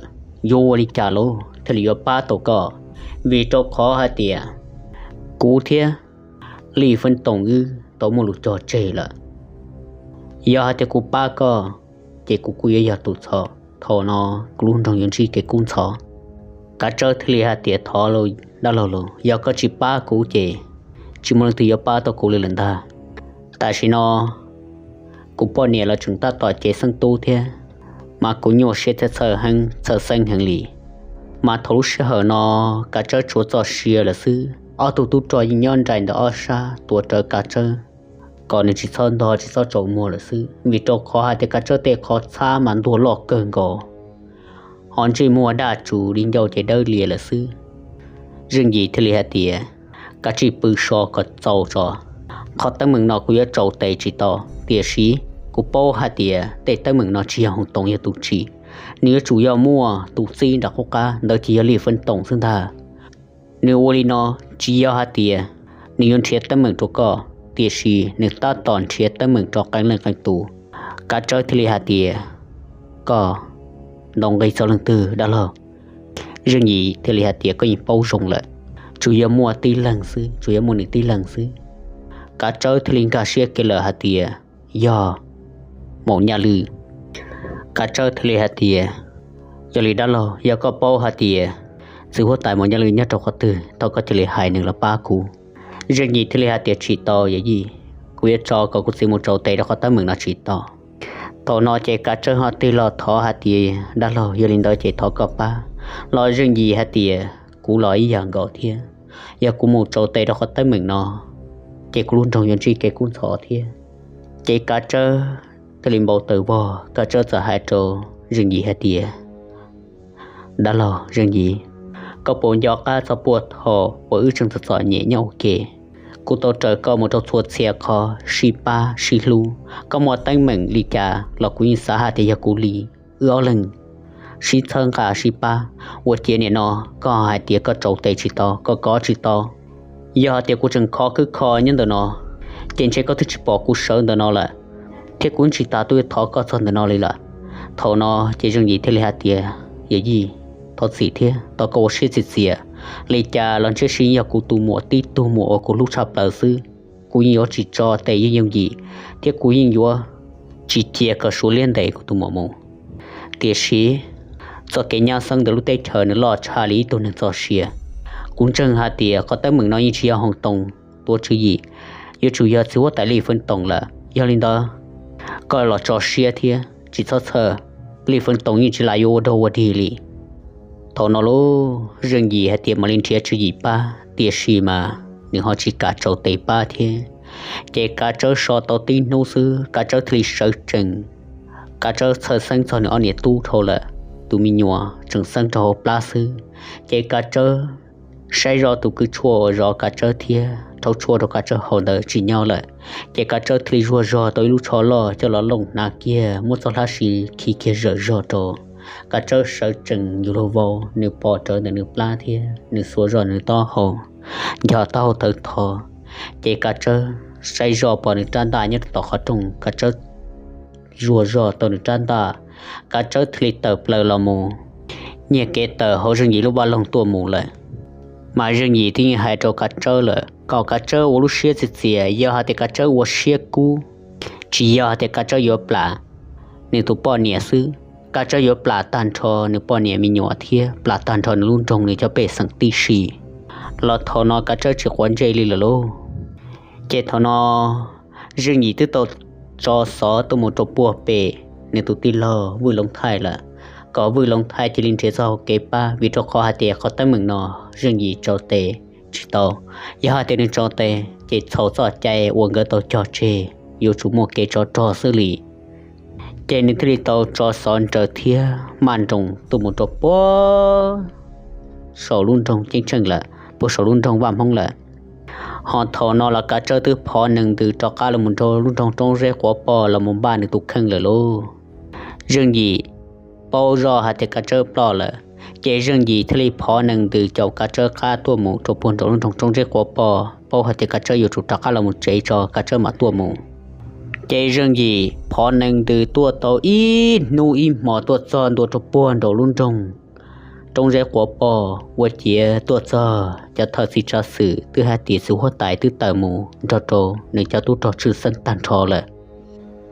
yuav ua li cas lauj thiaj li yuav pab tau koj? Vim rau qhov hais tias kuv thiab Lij Feeb Toom wb tau muaj lus cog tseg lawm. Yog hais tias kuv pab koj, ces kuv kuj yuav yog tus ntxhov. Thaum no kuv lub nroog yuav ntsib kev kub ntxhov. Kav Tsawb thiaj li hais tias, Thov lauj, dab laug lauj, yog koj tsis pab kuv ces tsis muaj leej twg yuav pab tau kuv li lawm ntag. Tam sim no kuv poj niam los tseem tab tom cev xeeb tub thiab, mas kuv nyuaj siab thiab txhawj heev, txhawj xeeb heev li. Mas thaum lub sij hawm no Kav Tsawb tshuav txoj sia lawm xwb, ob tug tub rog yeej nyob nraim ntawm ob sab tuav rawv Kav Tsawb kom nws tsis txhob ntog tsis txhob tsaus muag lawm xwb, vim rau qhov hais tias Kav Tsawb tej qhov txhab mas ntuag loj kawg nkaus, ho ntsej muag daj tsuas li ncauj ces dawb lias lawm xwb. Zeej Yim thiaj li hais tias, Kav tsij pw so kom txaus tso. Qhov teeb meem no kuv yuav tsaus tes tsis tau, tiam sis kuv paub hais tias tej teeb meem no tsis yog Hoos Toos yog tus tsim, nws yuav tsum yog muaj tus txib nram qub qab, ntawd ces yog Lij Feeb Toom xwb ntag. Nws ua li no tsis yog hais tias nws yuav nrhiav teeb meem rau koj, tiam sis nws tab tom nrhiav teeb meem rau qee leej qee tus. Kav Tsawb thiaj li hais tias, Koj ntaus nqi txog leej twg, dab laug? Zeej Yim thiaj li hais tias, Koj yeej paub zoo lawm, tsuas yog muaj tib leeg xwb, tsuas yog muaj nws tib leeg xwb. Kav Tsawb thiaj li nkag siab kiag lawm hais tias, Yog Maum Nyaj Lwj. Kav Tsawb thiaj li hais tias, Yog li dab laug, yog koj paub hais tias txiv huab tais Maum Nyaj Lwj nyob rau qhov twg, thov koj cia li hais nws los pab kuv. Zeej Yim thiaj li hais tias, Tsis tau yawm yij, kuv yuav tso kom kuv txiv mus tsaus tes rau qhov teeb meem no tsis tau. Thaum no ces Kav Tsawb ho tig los thov hais tias, Dab laug, yog li ntawd ces thov koj pab. Los Zeej Yim hais tias, Kuv los ib yam nkaus thiab, yog kuv mus tsaus tes rau qhov teeb meem no, ces kuv lub nroog yuav ntsib kev kub ntxhov thiab. Ces Kav Tsawb thiaj li npau taws vog, Kav Tsawb txawm hais rau Zeej Yim hais tias, Dab laug Zeej Yim, koj puas nco qab txog puag thaum uas wb tseem txom txom nyem nyob ua ke, kuv tau raws koj mus rau txhua txhia qhov sib pab sib hlub, koj muaj teeb meem li cas los kuv yeej xav hais tias yog kuv li. Wb ob leeg sib txhawb nqa sib pab, ua ciav nim no koj hais tias koj tsaus tes tsis tau, koj kov tsis tau. Yog hais tias kuv tseem khov khwb kho nyob ntawm no, ces ntshe koj twb tsis pom kuv sawv ntawm no lawm, thiab kuv tsis tas tuaj thov koj txog ntawm no li lawm. Thaum no ces Zeej Yim thiaj li hais tias, Yawm yij, thov txim thiab thov koj ua siab txias txias. Li cas los ntshe yeej yog kuv tus muam tib tug muam uas kuv hlub tshaj plaws xwb. Kuv yeej yuav tsis tso tes Zeej Yim, thiab kuv yeej yuav tsis cia kom Suav liab ntes kuv tus muam mus. Tiam sis txoj kev nyab xeeb ntawm lub teb chaws nws loj tshaj li ib tug neeg txoj sia. Kuv ntseeg hais tias qhov teeb meem no yeej tsis yog Hoos Toos tuav tswv yim, yuav tsum yog txiv huab tais Lij Feeb Toom lawm. Yog li ntawd, koj los tso siab thiab tsis txhob txhawj, Lij Feeb Toom yeej tsis lam yuav ua dog ua dig li. Thaum no lub Zeej Yim hais tias mam li nrhiav tswv yim pab, tiam sis mas nws ho tsis kam tsaus tes pab thiab. Ces Kav Tsawb so tau tib hnub xwb, Kav Tsawb thiaj li sawv tsees. Kav Tsawb txhawj xeeb txog nws ob niam tub dhau lawm, tus me nyuam tseem xeeb rau hauv plab xwb. Ces Kav Tsawb saib zoj tus kwj tshuaj uas zov Kav Tsawb thiab rhaub tshuaj rau Kav Tsawb haus ntawd tsis nyob lawm. Ces Kav Tsawb thiaj li zuag zog tau ib lub tsho loj coj los looj hnav kiag, muab txoj hlab siv khi kiag zawm zog rau. Kav Tsawb sawv tsees yug lug vau, nws pom rawv ntawm nws plab thiab nws xuas zog nws taub hau, nco taub hau thawv tho. Ces Kav Tsawb saib zoj pom nws rab ntaj nyob rau tom qhov rooj, Kav Tsawb zuag zog tau nws rab ntaj, Kav Tsawb thiaj li tawm plaws los mus, nyiag kev tawm hauv Zeej Yim lub vaj loog tuaj mus lawm. Mas Zeej Yim twb yeej hais rau Kav Tsawb lawm, kom Kav Tsawb ua lub siab txias txias, yog hais tias Kav Tsawb ua siab kub, tsis yog hais tias Kav Tsawb yuav plam nws tus poj niam xwb, Kav Tsawb yuav plam tag nrho nws poj niam me nyuam thiab plam tag nrho nws lub nroog nws cov pej xeem tib si. Los thaum no Kav Tsawb tsis quav ntsej li lawm lauj. Ces thaum no Zeej Yim twb tau tso xov tuaj mus rau puag pem nws tus tij laug Vwj Loov Thaij lawm, kom Vwj Loov Thaij cia li nrhiav txoj hau kev pab, vim rau qhov hais tias qhov teeb meem no Zeej Yim tso tes tsis tau. Yog hais tias nws tso tes ces txhaum txoj cai uas nkawd tau cog tseg, yuav tsum muaj kev tsov rog xwb li. Ces nws thiaj li tau tso xov nraws thiab maj nroos tuaj mus rau puag saum lub nroog Ceeb Tsheej lawm, puag saum lub nroog Vaj Hmoob lawm. Ho thaum no los Kav Tsawb twb phov nees ntws rov qab los mus nrog lub nroog Roob Zeb Quav Poj los mus npaj nws tus kheej lawm lauj. Zeej Yim paub zoj hais tias Kav Tsawb ploj lawm, ces Zeej Yim thiaj li phov nees ntws caum Kav Tsawb qab tuaj mus rau puag nraum lub nroog Roob Zeb Quav Poj, paub hais tias Kav Tsawb yuav tsum rov qab los mus tsev tso Kav Tsawb mam tuaj mus. Ces Zeej Yim phov nees ntws tuaj tau ib hnub ib hmo tuaj txog ntua rau puag nraum lub nroog Roob Zeb Quav Poj ua ciav tuaj txog, cov thawj txiv tsav xwm twb hais tias txiv huab tais twb tawm mus nrog rau nws cov tub rog tshwj xeeb tag nrho lawm.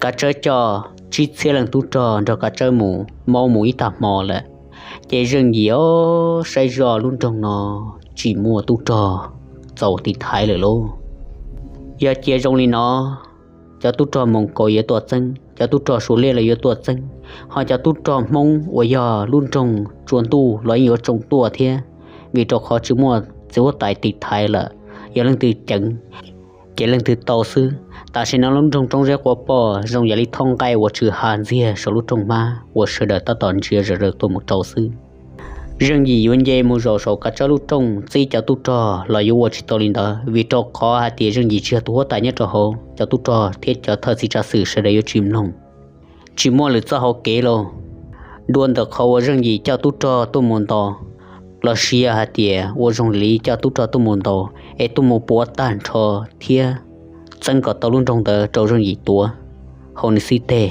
Kav Tsawb coj tsib txhiab leej tub rog nrog Kav Tsawb mus maub mus ib tag hmo lawm. Ces Zeej Yim os saib zoj lub nroog no tsis muaj tub rog txaus tiv thaiv lawm lauj. Yog cia zoo li no, cov tub rog Moos Kaus yuav tuaj txeeb, cov tub rog Suav Liab los yuav tuaj txeeb, ho cov tub rog Hmoob uas yog lub nroog Tsua Ntuj los yeej yuav tsoo tuaj thiab, vim rau qhov tsis muaj txiv huab tais tiv thaiv lawm. Yog leej twg ceev ces leej twg tau xwb. Tam sim no lub nroog Roob Zeb Quav Poj zoo yam li thooj nqaij uas tshwm hav ntxiag saum lub rooj hmab uas sawv daws tab tom ntsia zom zaws tuaj mus rau xwb. Zeej Yim yuav nce mus zaum saum Kav Tsawb lub rooj txib cov tub rog los yuav ua tsis tau li ntawd, vim rau qhov hais tias Zeej Yim tsis yog tus huab tais nyob rau hauv, cov tub rog thiab cov thawj txiv tsav xwm sawv daws yuav tsis mloog, tsis muaj lwm txoj hau kev lauj. Dua ntawm qhov uas Zeej Yim coj tub rog tuaj mus ntaus, los sis yog hais tias ua zoo li coj tub rog tuaj mus ntaus es tuaj mus puav tag nrho thiab txeeb kom tau lub nroog ntawd rau Zeej Yim tuav hauv nws xib teg,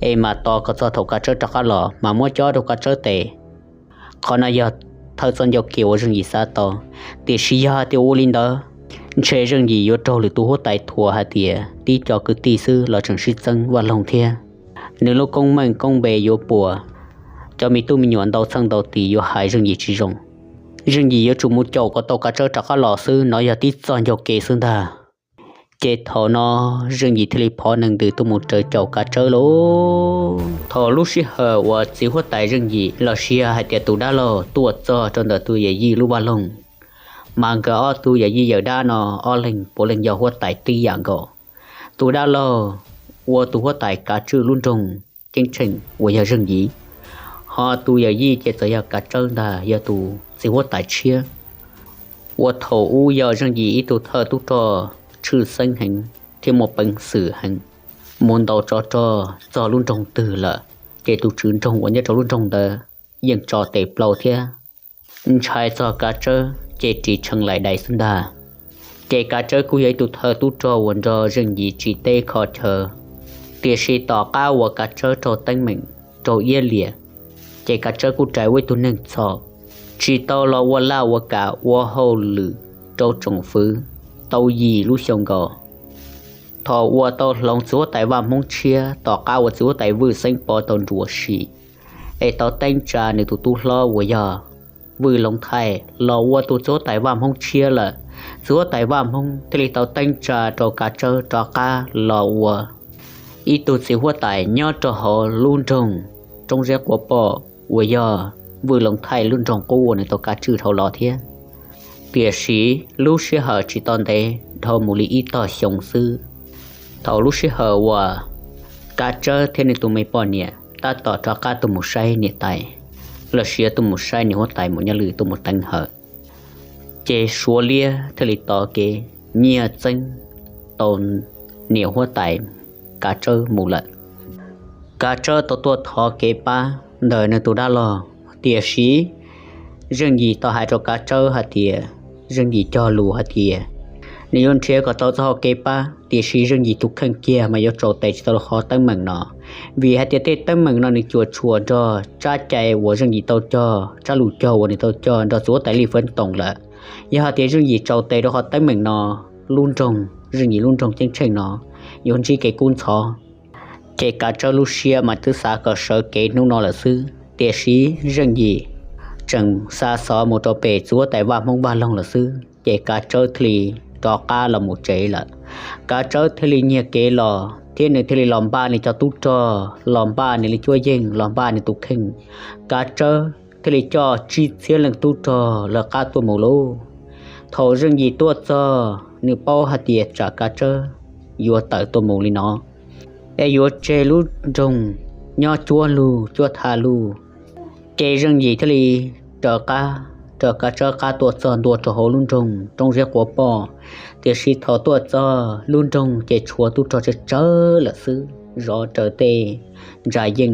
es mam tos kom txog thaum Kav Tsawb rov qab los mas muab cob rau Kav Tsawb tes. Qhov no yog thawj txoj ncauj kev uas Zeej Yim xav tau. Tiam sis yog hais tias ua li ntawd, ntshe Zeej Yim yuav raug lwm tus huab tais thuam hais tias tib co kwv tij xwb los tseem sib txeeb vaj loog thiab, nws lub koob meej koob npe yuav puas, cov me tub me nyuam ntau txheej ntau tis yuav hais Zeej Yim tsis zoo. Zeej Yim yuav tsum mus caum kom tau Kav Tsawb rov qab los xwb, no yog tib txoj ncauj kev xwb ntag. Ces thaum no Zeej Yim thiaj li phov nees ntws tuaj mus raws caum Kav Tsawb lauj. Thaum lub sij hawm uas txiv huab tais Zeej Yim los sis hais tias tus dab laug tuaj txog rau ntawm tus yawm yij lub vaj loog, mas nkawd ob tug yawm yij yawm dab no ob leeg puav leej yog huab tais tib yam nkaus. Tus dab laug ua tus huab tais kav tswj lub nroog Ceeb Tsheej uas yog Zeej Yim, ho tus yawm yij ces txawm yog Kav Tsawb ntag, yog tus txiv huab tais tshiab. Ua thaum ub yog Zeej Yim ib tug thawj tub rog tshwj xeeb heev thiab muaj peev xwm heev, mus ntaus tsov rog txog lub nroog twg lawm, ces tus tswv nroog uas nyob rau lub nroog ntawd yeej tso tes plaws thiab ntshai txog Kav Tsawb ces ris tshee laim dais xwb ntag. Ces Kav Tsawb kuj yog ib tug thawj tub rog uas nrog Zeej Yim tsim teb kho chaw, tiam sis tom qab uas Kav Tsawb raug teeb meem, raug iab liam, ces Kav Tsawb kuj rais ua ib tug neeg txhaum, tsis tau los ua laj ua kam ua hauj lwm rau tsoom fwv tau yim lub xyoo nkaus. Thaum uas tau hloov txiv huab tais vaj Hmoob tshiab tom qab uas txiv huab tais Vwj Xeeb Pov tau nruam sim, es tau teeb tsa nws tus tub hlob uas yog Vwj Loov Thaij los ua tus txiv huab tais vaj Hmoob tshiab lawm. Txiv huab tais vaj Hmoob thiaj li tau teeb tsa rau Kav Tsawb rov qab los ua ib tug txiv huab tais nyob rau hauv lub nroog Roob Zeb Quav Poj uas yog Vwj Loov Thaij lub nroog qub uas nws tau kav tswj dhau los thiab. Tiam sis lub sij hawm tsis tau ntev, dhau mus li ib tog xyoo xwb, thaum lub sij hawm uas Kav Tsawb thiab nws tus me poj niam tab tom rov qab tuaj mus saib niam tais, los sis tuaj mus saib niam huab tais Mus Nyob Lwm tuaj mus teev hawm, ces Suav Liab thiaj li tos kev nyiag txeeb tau niam huab tais Kav Tsawb mus lawm. Kav Tsawb tau tuaj thov kev pab ntawm nws tus dab laug, tiam sis Zeej Yim tau hais rau Kav Tsawb hais tias, Zeej Yim cog lus hais tias nws yuav nrhiav kom tau txoj hau kev pab, tiam sis Zeej Yim tus kheej kiag mas yuav tsaus tes tsis tau qhov teeb meem no, vim hais tias tej teeb meem no nws cuam tshuam nrog tsab cai uas Zeej Yim tau cog, tsab lus cog uas nws tau cog nrog txiv huab tais Lij Fab Toom lawm. Yog hais tias Zeej Yim tsaus tes rau qhov teeb meem no, lub nroog, Zeej Yim lub nroog ceeb tsheej no yuav ntsib kev kub ntxhov. Ces Kav Tsawb lub siab mas twb xav kom sawv kev hnub no lawm xwb, tiam sis Zeej Yim tseem xa xov mus rau pem txiv huab tais vaj Hmoob vaj loog lawm xwb, ces Kav Tsawb thiaj li rov qab los mus tsev lawm. Kav Tsawb thiaj li nyiag kev los thiab nws thiaj li los npaj nws cov tub rog, los npaj nws li cuab yeej, los npaj nws tus kheej. Kav Tsawb thiaj li coj tsib txhiab leej tub rog lawv qab tuaj mus lauj. Thaum Zeej Yim tuaj txog, nws paub hais tias tsam Kav Tsawb yuav tawm tuaj mus li no, es yuav tseg lub nroog nyob cuab lug cuab tha lug, ces Zeej Yim thiaj li raws qab, raws Kav Tsawb qab tuaj txog ntua rau hauv lub nroog Roob Zeb Quav Poj. Tiam sis thaum tuaj txog lub nroog ces tshuav tub rog tsawg tsawg lawm xwb, zov raws tej ntsa yeej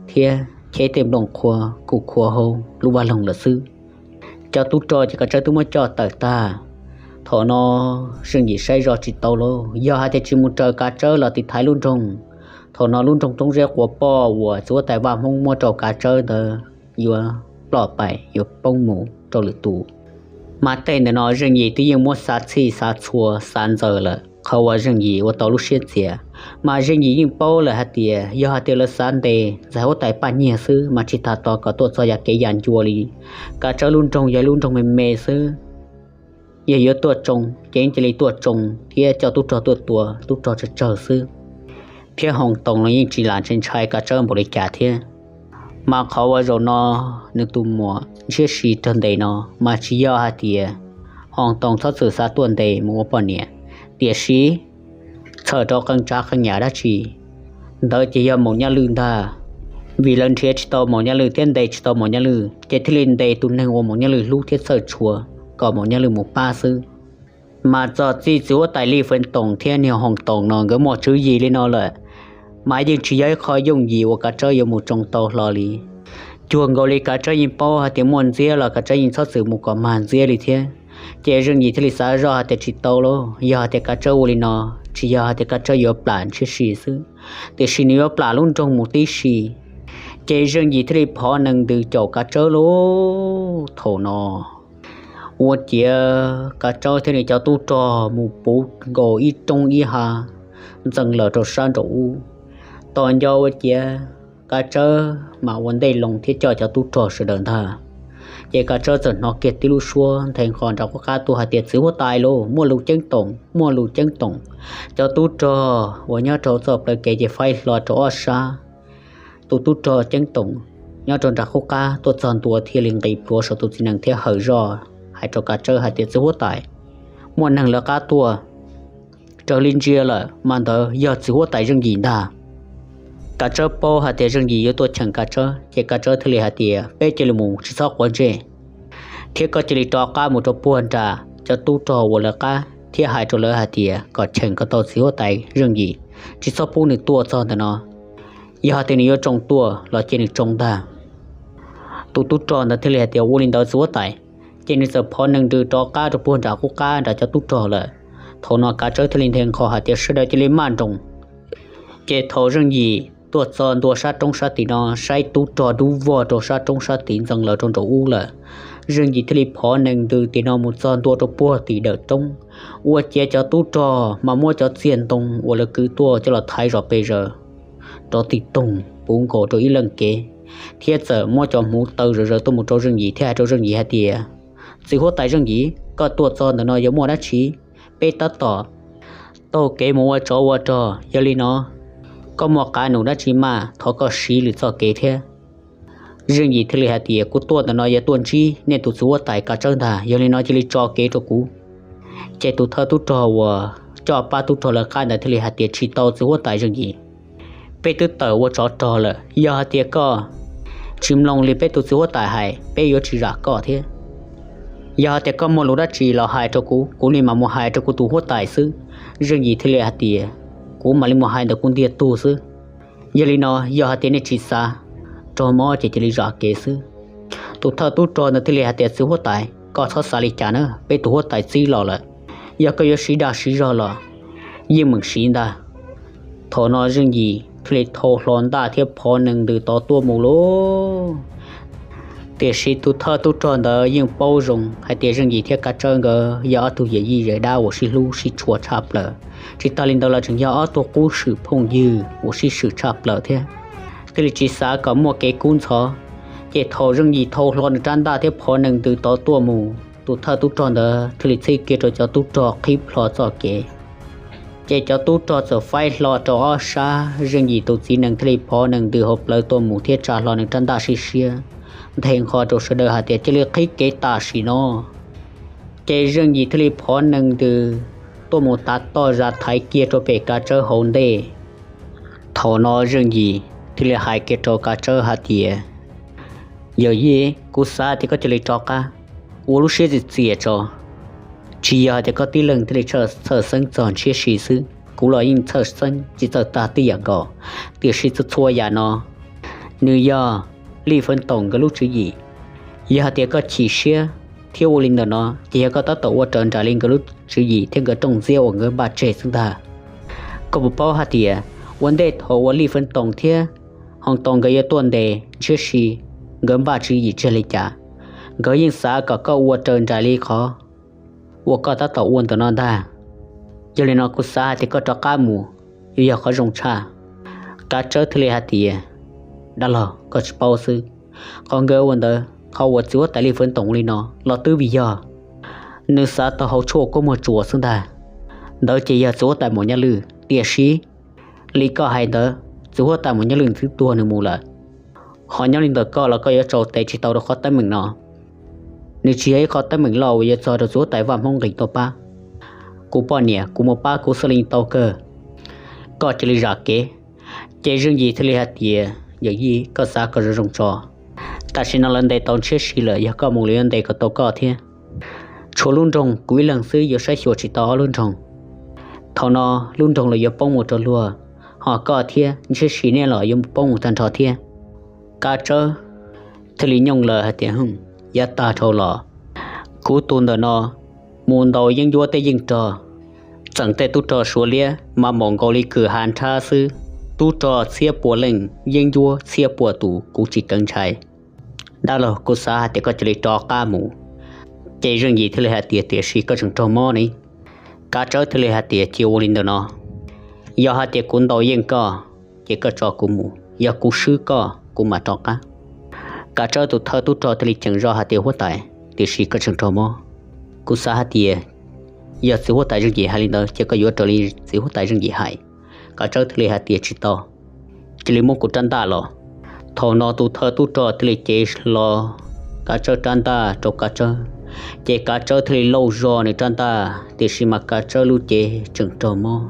thiab cheb tej nplooj qhuav kuj khuav hauv lub vaj loog lawm xwb. Cov tub rog ces Kav Tsawb twb muab coj tawm tag. Thaum no Zeej Yim saib zoj tsis tau lauj, yog hais tias tsis mus raws Kav Tsawb los tiv thaiv lub nroog, thaum no lub nroog Roob Zeb Quav Poj uas txiv huab tais vaj Hmoob muab rau Kav Tsawb ntawd yuav ploj pais, yuav poob mus rau lwm tus. Mas tej ntawm no Zeej Yim twb yeej muab xav txhij xav txhua xav ntxaws lawm, qhov uas Zeej Yim ua tau lub siab txias. Mas Zeej Yim yeej paub lawm hais tias yog hais tias lawv xav ntes ntxhais huab tais Paj Nyiag xwb mas tsis tas tos kom tuaj txog yam kev yam ncua li. Kav Tsawb lub nroog yog lub nroog me me xwb, yog yuav tuaj tsoo ces cia li tuaj tsoo thiab coj tub rog tuaj tua tub rog tsawg tsawg xwb. Thiab Hoos Toos los yeej tsis lam ntshai ntshai Kav Tsawb npaum li cas thiab. Mas qhov uas zaum no nws tus muam ntshiab si rag ntes no mas tsis yog hais tias Hoos Toos txhob txwm xav tuaj ntes mus ua poj niam, tiam sis txhawm rau qee tsav qee yam dab tsi ntawd ces yog Maum Nyaj Lwj ntag. Vim lawv nrhiav tsis tau Maum Nyaj Lwj thiab ntes tsis tau Maum Nyaj Lwj ces thiaj li ntes tus neeg uas Maum Nyaj Lwj hlub thiab txhawj tshua kom Maum Nyaj Lwj mus pab xwb. Mas txog txij txiv huab tais Lis Feev Toom thiab niag Hoos Toos no nkawd muaj tswv yim li no lawm, mas yeej tsis yog ib qho yooj yim uas Kav Tsawb yuav mus tsoo tau hlo li. Cuag nkaus li Kav Tsawb yeej paub hais tias muaj ntxiab los Kav Tsawb yeej txhob txwm mus kom mag ntxiab li thiab. Ces Zeej Yim thiaj li xav zoj hais tias tsis tau lauj, yog hais tias Kav Tsawb ua li no, tsis yog hais tias Kav Tsawb yuav plam ntshiab si xwb, tiam sis nws yuav plam lub nroog mus tib si. Ces Zeej Yim thiaj li phov nees ntws caum Kav Tsawb lauj. Thaum no ua ciav Kav Tsawb thiab nws cov tub rog mus puv nkaus ib roob ib hav ntxeev lawm rau sab nraum ub. Tos nco ua ciav Kav Tsawb mam ua ntej loo thiab coj cov tub rog sawv daws ntag. Ces Kav Tsawb txawm hnov kiag tib lub suab nthe nqho nram qub qab tuaj hais tias txiv huab tais lauj, muaj lus ceeb toom, muaj lus ceeb toom. Cov tub rog uas nyob rau txoj plawv kev ces faib hlo rau ob sab. Tus tub rog ceeb toom nyob rau nram qub qab tuaj txog ntua thiaj li nqis plhuav saum tus txiv nees thiab hawm zoj hais rau Kav Tsawb hais tias txiv huab tais, muaj neeg lawv qab tuaj raws li ntsia lawm mas ntawd yog txiv huab tais Zeej Yim ntag. Kav Tsawb paub hais tias Zeej Yim yuav tuaj cheem Kav Tsawb ces Kav Tsawb thiaj li hais tias peb cia li mus tsis txhob quav ntsej, thiab koj cia li rov qab mus rau puag nram cov tub rog uas lawv qab thiab hais rau lawv hais tias kom cheem kom tau txiv huab tais Zeej Yim, tsis txhob pub nws tuaj txog ntawm no. Yog hais tias nws yuav tsoo tuaj los cia nws tsoo ntag. Tus tub rog ntawd thiaj li hais tias ua li ntawd txiv huab tais. Ces nws txawm phov nees ntws rov qab rau puag nram qub qab nram cov tub rog lawm. Thaum no Kav Tsawb thiaj li nthe nqho hais tias sawv daws cia li maj nroos. Ces thaum Zeej Yim tuaj txog ntua sab roob sab tid no saib tub rog dub vog rau sab roob sab tid ntxeev lawm rau nraum ub lawm, Zeej Yim thiaj li phov nees ntws tim no mus txog ntua rau puag tim dawm roob. Ua ciav cov tub rog mas muab cov txiag ntoo uas lawv kwv tuaj coj los thaiv zom pes zaws rov tig toog puv nkaus rau ib leej kev, thiab txawm muab cov hmuv taw zawv zawv tuaj mus rau Zeej Yim thiab hais rau Zeej Yim hais tias txiv huab tais Zeej Yim, koj tuaj txog ntawm no yuav muaj dab tsi? Peb tab tom taug kev mus ua tsov ua rog, yog li no koj muaj qav num dab tsi mas thov koj siv lwm txoj kev thiab. Zeej Yim thiaj li hais tias kuv tuaj ntawm no yog tuaj ntsib nej tus txiv huab tais Kav Tsawb ntag, yog li no cia li tso kev rau kuv. Ces tus thawj tub rog uas coj pab tub rog lawv qab ntawd thiaj li hais tias tsis tau txiv huab tais Zeej Yim, peb twb tawm ua tsov rog lawm, yog hais tias koj tsis mloog li peb tus txiv huab tais hais peb yuav tsis zam koj thiab. Yog hais tias koj muaj lus dab tsi los hais rau kuv, kuv li mam mus hais rau kuv tus huab tais xwb. Zeej Yim thiaj li hais tias kuv mam li mus hais ntawm kuv ntiag tug xwb. Yog li no yog hais tias nej tsis xav raug mob ces cia li zam kev xwb. Tus thawj tub rog ntawd thiaj li hais tias txiv huab tais, koj txhob xav li cas na, peb tus huab tais txib los lawm, yog koj yuav siv dag siv zog los yeej meem siv ntag. Thaum no Zeej Yim thiaj li thau hlo ntaj thiab phov nees ntws tod tuaj mus lauj. Tiam sis tus thawj tub rog ntawd yeej paub zoo hais tias Zeej Yim thiab Kav Tsawb nkawd yog ob tug yawm yij yawm dab uas sib hlub sib tshua tshaj plaws. Tsis tas li ntawd los tseem yog ob tug qub swm phooj ywg uas sib swm tshaj plaws thiab, thiaj li tsis xav kom muaj kev kub ntxhov. Ces thaum Zeej Yim thau hlo nws rab ntaj thiab phov nees ntws tod tuaj mus, tus thawj tub rog ntawd thiaj li txhib kiag rau cov tub rog qhib plho txoj kev. Ces cov tub rog txawm faib hlo rau ob sab, Zeej Yim tus txiv nees thiaj li phov nees ntws hauv plawv tuaj mus thiab tsa hlo nws rab ntaj siab siab, nthe nqho rau sawv daws hais tias cia li qhib kev tam sim no. Ces Zeej Yim thiaj li phov nees ntws tuaj mus tav toj zam thaiv kiag rau pem Kav Tsawb hauv ntej. Thaum no Zeej Yim thiaj li hais kiag rau Kav Tsawb hais tias, yawm yij, kuv xav tias koj cia li rov qab, ua lub siab txias txias tso. Tsis yog hais tias koj tib leeg thiaj li txhawj xeeb txog Ntshiab Si xwb, kuv los yeej txhawj xeeb tsis txawj tag tib yam nkaus. Tiam sis txhua txhua yam no nws yog Lij Feeb Toom nkawd lub tswv yim. Yog hais tias koj chim siab thiab ua li ntawm no ces yog koj tab tom ua raws nraim li nkawd lub tswv yim thiab nkawd rooj ntxiab uas nkawd npaj tseg xwb ntag. Koj puas paub hais tias ua ntej thaum uas Lij Feeb Toom thiab Hoo Toom nkawd yuav tuaj ntes Ntshiab Si, nkawd npaj tswv yim tseg li cas? Nkawd yeej xav kom koj ua raws nraim li qhov uas koj tab tom ua ntawm no ntag. Yog li no kuv xav hais tias koj rov qab mus yuav yog qhov zoo tshaj. Kav Tsawb thiaj li hais tias, dab laug, koj tsis paub xwb. Qhov nkawd ua ntawd, qhov uas txiv huab tais Lij Feeb Toom li no los twb vim yog nws xav tau hauv tshuaj kua muag tsuas xwb ntag. Ntawd ces yog txiv huab tais Maum Nyaj Lwj, tiam sis li koj hais ntawd txiv huab tais Maum Nyaj Lwj twb tuag nws mus lawm. Ho nyob li ntawm koj los koj yuav tsaus tes tsis tau rau qhov teeb meem no. Nws tsis yog ib qho teeb meem loj uas yuav txog rau txiv huab tais Vaj Hmoob Nqis tuaj pab. Kuv poj niam, kuv mus pab kuv xwb li tau kawg. Koj cia li zam kev. Ces Zeej Yim thiaj li hais tias, yawm yij, koj xav kom zoo zoo tso. Tam sim no lawv ntes tau Ntshiab Si lawm, yog koj mus lawv yuav ntes kom tau koj thiab. Tshuav lub nroog kuv ib leeg xwb yuav saib xyuas tsis tau ob lub nroog. Thaum no lub nroog los yuav poob mus rau luag, ho koj thiab Ntshiab Si nej los yuav poob mus tag nrho thiab. Kav Tsawb thiaj li nyooj lawm hais tias, yav tag dhau los kuv tus ntawm no mus ntaus yeeb ncuab tej yeej rog, txeem tej tub rog Suav liab mas mom nkaus li kws hav nrhab xwb. Tub rog txhiab pua leej, yeeb ncuab txhiab pua tus, kuv tsis kheev ntshai. Dab laug, kuv xav hais tias koj cia li rov qab mus. Ces Zeej Yim thiaj li hais tias, tiam sis koj tseem raug mob ne. Kav Tsawb thiaj li hais tias, cia ua li ntawm no, yog hais tias kuv ntaus yeej koj, ces koj tso kuv mus, yog kuv swb koj kuv mam rov qab. Kav Tsawb tus thawj tub rog thiaj li ceem zog hais tias, huab tais, tiam sis koj tseem raug mob. Kuv xav hais tias yog txiv huab tais Zeej Yim hais li ntawd ces koj yuav raws li txiv huab tais Zeej Yim hais. Kav Tsawb thiaj li hais tias, tsis tau, cia li muab kuv rab ntaj los. Thaum no tus thawj tub rog thiaj li cev hlo Kav Tsawb rab ntaj rau Kav Tsawb, ces Kav Tsawb thiaj li lauj zog nws rab ntaj, tiam sis mas Kav Tsawb lub cev tseem raug mob.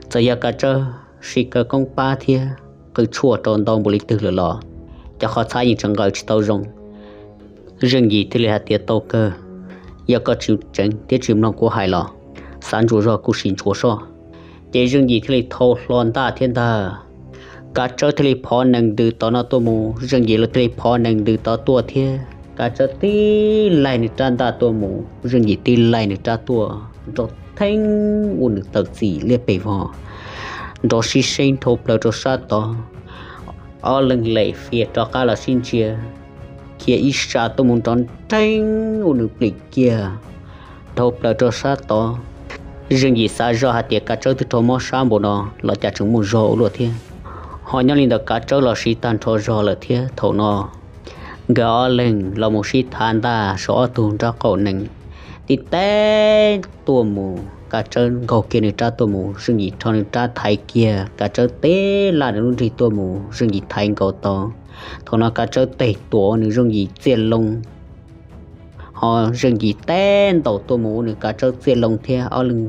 Txawm yog Kav Tsawb siv kaw koob pab thiab qw tshuaj rau ntau npaum li twg lawm los cov qhov txhab yeej tseem nqaws tsis tau zoo. Zeej Yim thiaj li hais tias, tau kawg, yog koj tsis tseev thiab tsis mloog kuv hais los xav ntsuas zog kuj sim ntsuas soj. Ces Zeej Yim thiaj li thau hlo ntaj thiab ntag. Kav Tsawb thiaj li phov nees ntws tod no tuaj mus, Zeej Yim los thiaj li phov nees ntws tod tuaj thiab. Kav Tsawb tib laig nws rab ntaj tuaj mus, Zeej Yim tib laig nws rab tuaj, nrov theeb ua nws tawm txim liab pes vog, nrov sib seeb dhau plaws rau sab tod. Ob leeg lem fias rov qab los sib ntsia, khiav ib sab tuaj mus nrov nrheeb ua nws plim kiag dhau plaws rau sab tod. Zeej Yim xav zog hais tias Kav Tsawb twb raug mob sab npaum no los cas tseem muaj zog ua luaj thiab. Ho nyob li ntawd Kav Tsawb los siv tag nrho zog lawm thiab. Thaum no nkawd ob leeg los mus sib thav ntaj saum ob tug nraub qaum nees, tib teb tuaj mus, Kav Tsawb nkaug kiag nws rab tuaj mus, Zeej Yim rho nws rab thaiv kiag, Kav Tsawb tib laj nws lub nrig tuaj mus, Zeej Yim thaiv nkaus tau. Thaum no Kav Tsawb teg tuam ua nws Zeej Yim txiaj loo, ho Zeej Yim teb ntaus tuaj mus ua nws Kav Tsawb txiaj loo thiab. Ob leeg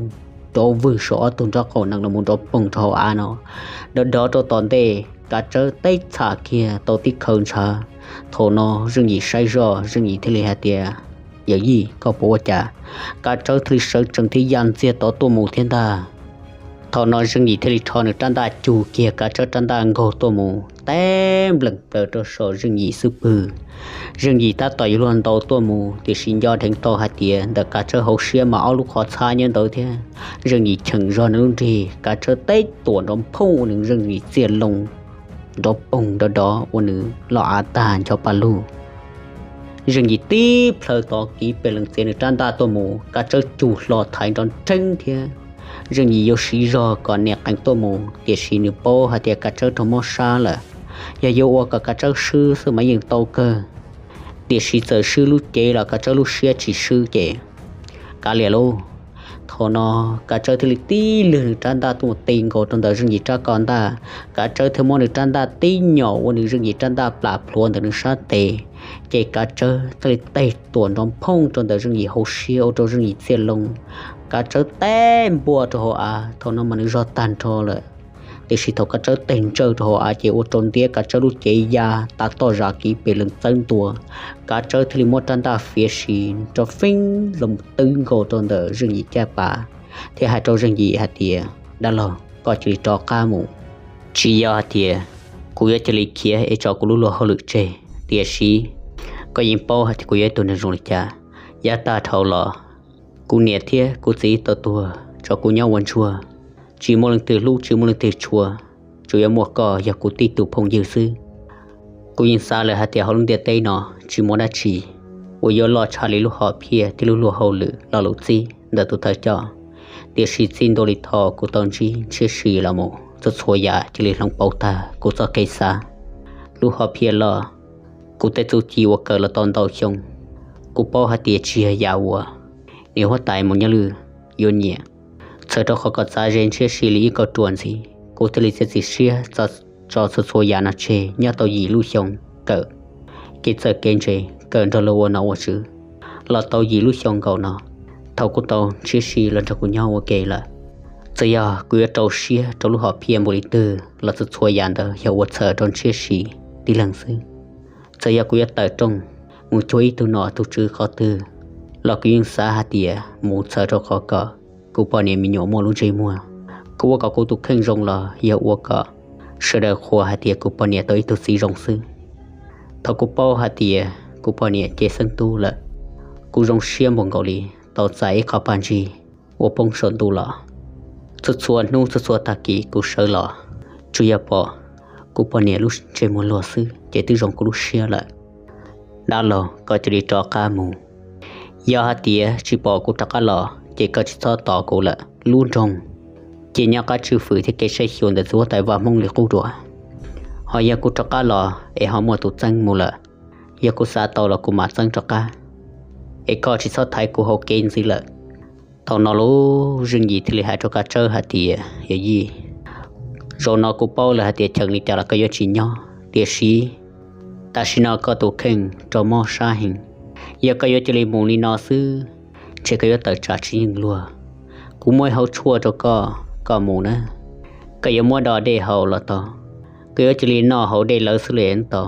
rov vwg saum ob tug nraub qaum nees los mus nrov poog rau hauv av no, dov dov rau tom ntej, Kav Tsawb teb txham kiag tau tib khaws ntshav. Thaum no Zeej Yim saib zoj, Zeej Yim thiaj li hais tias, yawm yij, koj puas ua cas? Kav Tsawb thiaj li sawv tsees thiab ya ntxiag tod tuaj mus thiab ntag. Thaum no Zeej Yim thiaj li rho nws rab ntaj cug kiag Kav Tsawb rab ntaj nkaug tuaj mus, teb nplees plaws rau saum Zeej Yim xub pwg. Zeej Yim tab tom yuav luag ntaus tuaj mus, tiam sis nco dheev tau hais tias ntawm Kav Tsawb hauv siab mas ob lub qhov txhab nyob ntawd thiab. Zeej Yim cheem zog nws lub nrig, Kav Tsawb teb tuam nrov phooj ua nws Zeej Yim txiaj loo nrov poog dov dov ua nws loj av tag ncho pa lug. Zeej Yim tib plhaw tod kiv pes lees txiav nws rab ntaj tuaj mus, Kav Tsawb cug hlo thaiv nrov nreeb thiab. Zeej Yim yuav siv zog kom nias qees tuaj mus, tiam sis nws paub hais tias Kav Tsawb raug mob sab lawm. Yog yuav ua kom Kav Tsawb swb xwb mas yeej tau kawg, tiam sis txawm swb lub cev los Kav Tsawb lub siab tsis swb ces kav liam lauj. Thaum no Kav Tsawb thiaj li tib lwg nws rab ntaj tuaj mus ti nkaus rau ntawm Zeej Yim rab ko ntaj. Kav Tsawb thiaj muab nws rab ntaj tib nyom ua nws Zeej Yim rab ntaj plam plhuav ntawm nws sab tes, ces Kav Tsawb thiaj li teg tuam nrov phooj rau ntawm Zeej Yim hauv siab ua rau Zeej Yim txiaj loo. Kav Tsawb teb npua rau hauv av, thaum no mas nws zog tag nrho lawm. Tiam sis thaum Kav Tsawb teg ntsawj rau hauv av ces ua rau ntiab Kav Tsawb lub cev ya tas toj zam kiv pes lees txawb ntua. Kav Tsawb thiaj li muab rab ntaj fiav si rau feeb los twb nkaus rau ntawm Zeej Yim caj pas, thiab hais rau Zeej Yim hais tias, dab laug, koj cia li rov qab mus. Tsis yog hais tias kuv yuav cia li khiav es tso kuv lub luag hauj lwm tseg, tiam sis koj yeej paub hais tias kuv yog ib tug neeg zoo li cas. Yav tag dhau los, kuv niam thiab kuv txiv tau tuag tso kuv nyob ua ntsuag, tsis muaj leej twg hlub tsis muaj leej twg tshua, tsuas yuav muaj koj yog kuv tib tug phooj ywg xwb. Kuv yeej xav lawm hais tias hauv lub ntiaj teb no tsis muaj dab tsi uas yuav loj tshaj li lub hom phiaj thiab lub luag hauj lwm lo lus txib ntawm tus thawj coj. Tiam sis txij ntua li thaum kuv tau ntsib Ntshiab Si los mus, txhua txhua yam cia li hloov pauv tag kuv txoj kev xav. Lub hom phiaj loj, kuv tej txuj ci uas kawm los tau ntau xyoo, kuv paub hais tias tsis yog yam uas niam huab tais Maum Nyob Lwj yuav nyiam. Txhawm rau qhov kom txav ze Ntshiab Si li ib kauj ruam ntxiv, kuv thiaj li txiav txim siab tso txhua txhua yam no tseg nyob tau yim lub xyoo kawm kev txawj kev ntse, kawm nrog luag ua nom ua tswv los tau yim lub xyoo nkaus no. Thaum kuv tau Ntshiab Si los nrog kuv nyob ua ke lawm, txawm yog kuv yuav rau siab rau lub hom phiaj npaum li twg los txhua txhua yam ntawd yog ua txhawm rau Ntshiab Si tib leeg xwb. Txawm yog kuv yuav tawm rooj mus cuag ib tug nom tug tswv qhov twg los kuv yeej xav hais tias mus txhawm rau qhov kom kuv poj niam me nyuam muaj lub ntsej muag. Kuv ua kom kuv tus kheej zoo los yog ua kom sawv daws qhuas hais tias kuv poj niam tau ib tug txiv zoo xwb. Thaum kuv paub hais tias kuv poj niam cev xeeb tub lawm, kuv zoo siab npaum nkaus li tau txais ib qho paj ntsig uas poob saum ntuj los. Txhua txhua hnub txhua txhua tag kis kuv sawv los, tsuas yog pom kuv poj niam lub ntsej muag luag xwb ces twb zoo kuv lub siab lawm. Dab laug, koj cia li rov qab mus. Yog hais tias tsis pom kuv rov qab los ces koj tsis txhob tos kuv lawm. Lub nroog ces nyob qab tswj fwm thiab kev saib xyuas ntawm txiv huab tais vaj Hmoob li qub dua. Ho yog kuv rov qab los es ho muaj tus txeeb mus lawm, yog kuv xav tau los kuv mam txeeb rov qab, es koj tsis txhob thaiv kuv hauv kev ntxiv lawm. Thaum no lauj, Zeej Yim thiaj li hais rau Kav Tsawb hais tias, yawm yij, zaum no kuv paub lawm hais tias cheem li cas los koj yuav tsis nyob, tiam sis tam sim no koj tus kheej raug mob sab heev. Yog koj yuav cia li mus li no xwb, ntshe koj yuav tawm tsam tsis yeej luag. Kuv muab ib hauv tshuaj rau koj, koj mus na. Koj yuav muab do dej haus los tau, koj yuav cia li noj hauv dej lawv xwb los yeej tau,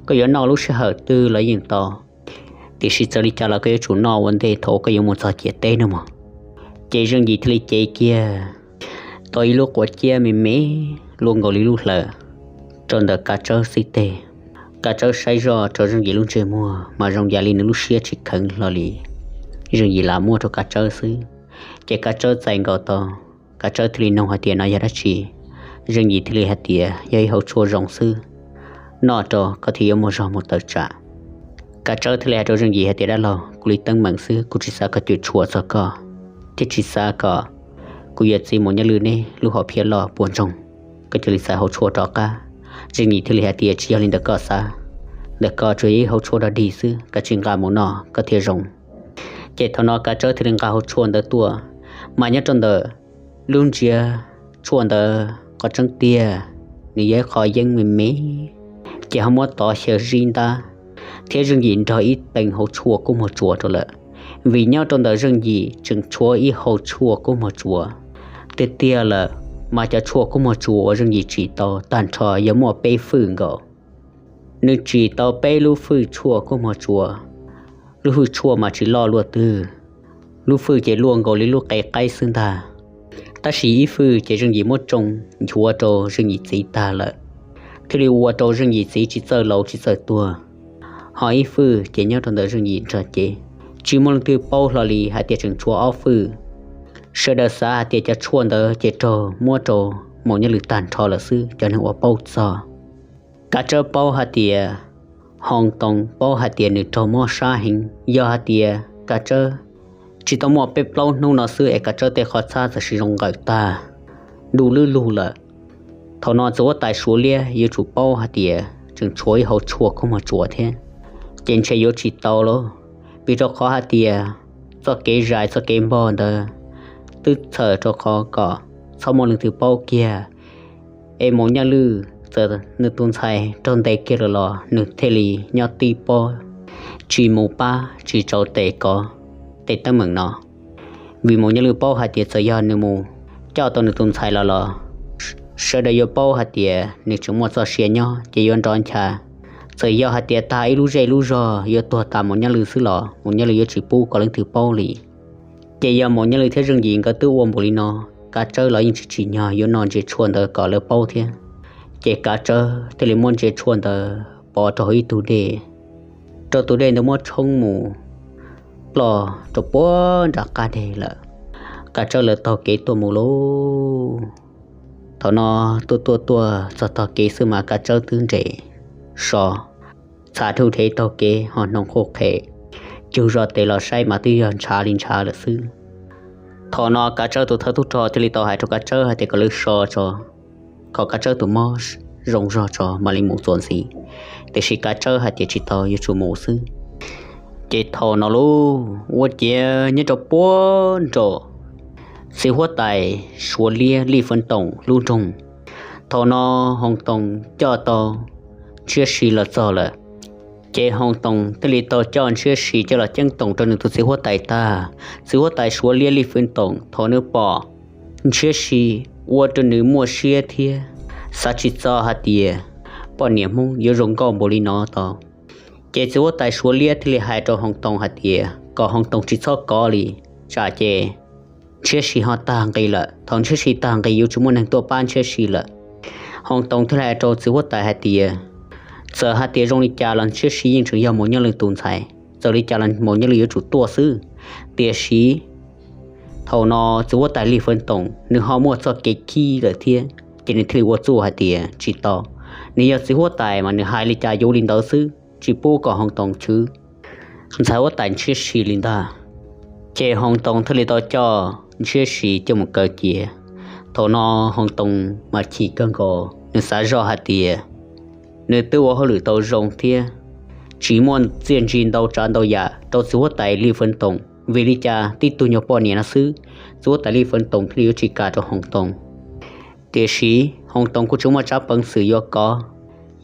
koj yuav noj lub sij hawm twg los yeej tau. Tiam sis txawm li cas los koj yuav tsum noj ua ntej thaum uas koj yuav mus txog ciam teb no mog. Ces Zeej Yim thiaj li cev kiag tau ib lub quav ciab me me luaj nkaus li lub hlawv rau ntawm Kav Tsawb xib teg. Kav Tsawb saib zoj rau Zeej Yim lub ntsej muag mas zoo yam li nws lub siab tsis kheev hlo li. Zeej Yim lam muab rau Kav Tsawb xwb, ces Kav Tsawb txais nkaus tau. Kav Tsawb thiaj li nug hais tias no yog dab tsi. Zeej Yim thiaj li hais tias yog ib hauv tshuaj zoo xwb, noj rau koj thiaj yuav muaj zog mus tawm tsam. Kav Tsawb thiaj li hais rau Zeej Yim hais tias dab laug, kuv li teeb meem xwb kuv tsis xav kom cuam tshuam txog koj, thiab tsis xav kom kuv yawm txiv Maum Nyob Lwj neb lub hom phiaj loj puas ntsoog. Koj cia li txais hauv tshuaj rov qab. Zeej Yim thiaj li hais tias tsis yog li ntawd koj xav, ntawm koj tsuas yog ib hauv tshuaj dog dig xwb, koj tsis nqa mus noj koj thiaj zoo. Ces thaum no Kav Tsawb thiaj li nqa hauv tshuaj ntawd tuaj, mas nyob rau ntawm lub ntsiav tshuaj ntawd qhov tseeb tiag nws yog ib qho yeeb me me, ces ho muab tov xyaw zib ntab, thiab Zeej Yim nrog ib teev hauv tshuaj kub muag tsuas rau lawm. Vim nyob rau ntawm Zeej Yim tseem tshuav ib hauv tshuaj kub muag tsuas. Tiag tiag lawm, mas cov tshuaj kub muag tsuas uas Zeej Yim tsim tau tag nrho yog muaj peb fwj nkaus. Nws tsim tau peb lub fwj tshuaj kub muag tsuas. Lub fwj tshuaj mas tsis loj luaj twg, lub fwj ces luaj nkaus li lub qe qaib xwb ntag. Tab sis ib fwj ces Zeej Yim muab tsoo nchuav rau Zeej Yim txiv tag lawm, thiaj li ua rau Zeej Yim txiv tsis txawj laus tsis txawj tuag. Ho ib fwj ces nyob rau ntawm Zeej Yim nrog cev, tsis muaj leej twg paub hlo li hais tias tseem tshuav ob fwj. Sawv daws xav hais tias cov tshuaj ntawd ces raug muab rau Maum Nyob Lwj tag nrho lawm xwb, cov neeg uas paub txog. Kav Tsawb paub hais tias Hoo Toos paub hais tias nws raug mob sab heev, yog hais tias Kav Tsawb tsis tau muaj peb plaub hnub no xwb es Kav Tsawb tej qhov txhab txawm sis zoo nqawm tag, du lwb lug lawm. Thaum no txiv huab tais Suav Liab yuav tsum paub hais tias tseem tshuav ib hauv tshuaj khaub moog tsuas thiab, ces ntshe yuav tsis tau lauj, vim rau qhov hais tias txoj kev zais txoj kev npog ntawd twb txhawm rau qhov kom txhob muaj leej twg paub kiag. Es Maum Nyaj Lwj txawm nws tus ntxhais raug ntes kiag lawm los nws thiaj li nyob tib pob, tsis mus pab tsis tau tes kov tej teeb meem no. Vim Maum Nyaj Lwj paub hais tias txawm yog nws mus coj tau nws tus ntxhais los los sawv daws yuav paub hais tias nws tseem muaj txoj sia nyob ces yuav nrov ncha. Txawm yog hais tias tag ib lub zej lub zog yuav tuag tas Maum Nyaj Lwj xwb los Maum Nyaj Lwj yuav tsis pub kom leej twg paub li. Ces yog Maum Nyaj Lwj thiab Zeej Yim nkawd twb ua npaum li no, Kav Tsawb los yeej tsis tsim nyog yuav noj ntsej tshuaj ntawd kom lawv paub thiab. Ces Kav Tsawb thiaj li muab ntsej tshuaj ntawd pov rau hauv ib tug dej, rau tus dej ntawd muab tshoob mus ploj rau puag nram qab deg lawm. Kav Tsawb lawv taug kev tuaj mus lauj. Thaum no tuaj tuaj tuaj txog tog kev xwb mas Kav Tsawb twb nres so, txham dhuj dhev taug kev ho hnoos quj qhem, cug zog tes los saib mas twb yog ntshav li ntshav lawm xwb. Thaum no Kav Tsawb tus thawj tub rog thiaj li tau hais rau Kav Tsawb hais tias kom lawv so tso, kom Kav Tsawb tus mob zoo zog tso mam li mus txuas ntxiv. Tiam sis Kav Tsawb hais tias tsis tau, yuav tsum mus xwb. Ces thaum no lauj, ua ciav nyob rau puag nram txiv huab tais Suav Liab Lij Feeb Toom lub nroog, thaum no Hoo Toos coj tau Ntshiab Si los txog lawm. Ces Hoo Toos thiaj li tau coj Ntshiab Si coj los ceeb toom rau nws tus txiv huab tais tag. Txiv huab tais Suav Liab Lij Feeb Toom thaum nws pom Ntshiab Si ua rau nws muaj siab thiab xav tsis txog hais tias poj niam Hmoob yuav zoo nkauj npaum li no tau. Ces txiv huab tais Suav Liab thiaj li hais rau Hoo Toos hais tias kom Hoo Toos tsis txhob kov li, tsam ces Ntshiab Si ho tag nqi lawm. Thaum Ntshiab Si tag nqi yuav tsis muaj neeg tuaj pab Ntshiab Si lawm. Hoo Toos thiaj li hais rau txiv huab tais hais tias txawm hais tias zoo li cas los Ntshiab Si yeej tseem yog Maum Nyaj Lwj tus ntxhais, txawm li cas los Maum Nyaj Lwj yuav tsum tuaj xwb. Tiam sis thaum no txiv huab tais Lij Feeb Toom nws ho muaj txoj kev khib lawm thiab, ces nws thiaj li ua txuj hais tias tsis tau, nws yog txiv huab tais mas nws hais li cas yuav li ntawd xwb, tsis pub kom Hoo Toos chwv ntxhais huab tais Ntshiab Si li ntag. Ces Hoo Toos thiaj li tau coj Ntshiab Si coj mus kaw cia. Thaum no Hoo Toos mas chim kawg nkaus, nws xav zoj hais tias nws twb ua hauj lwm tau zoo thiab tsis muaj txiaj ntsig ntau tsav ntau yam rau txiv huab tais Lij Feeb Toom, vim li cas tib tug nyuag poj niam no xwb, txiv huab tais Lij Feeb Toom thiaj li yuav tsis kam rau Hoo Toos. Tiam sis Hoo Toos kuj tsis muaj tsab peev xwm yuav kov,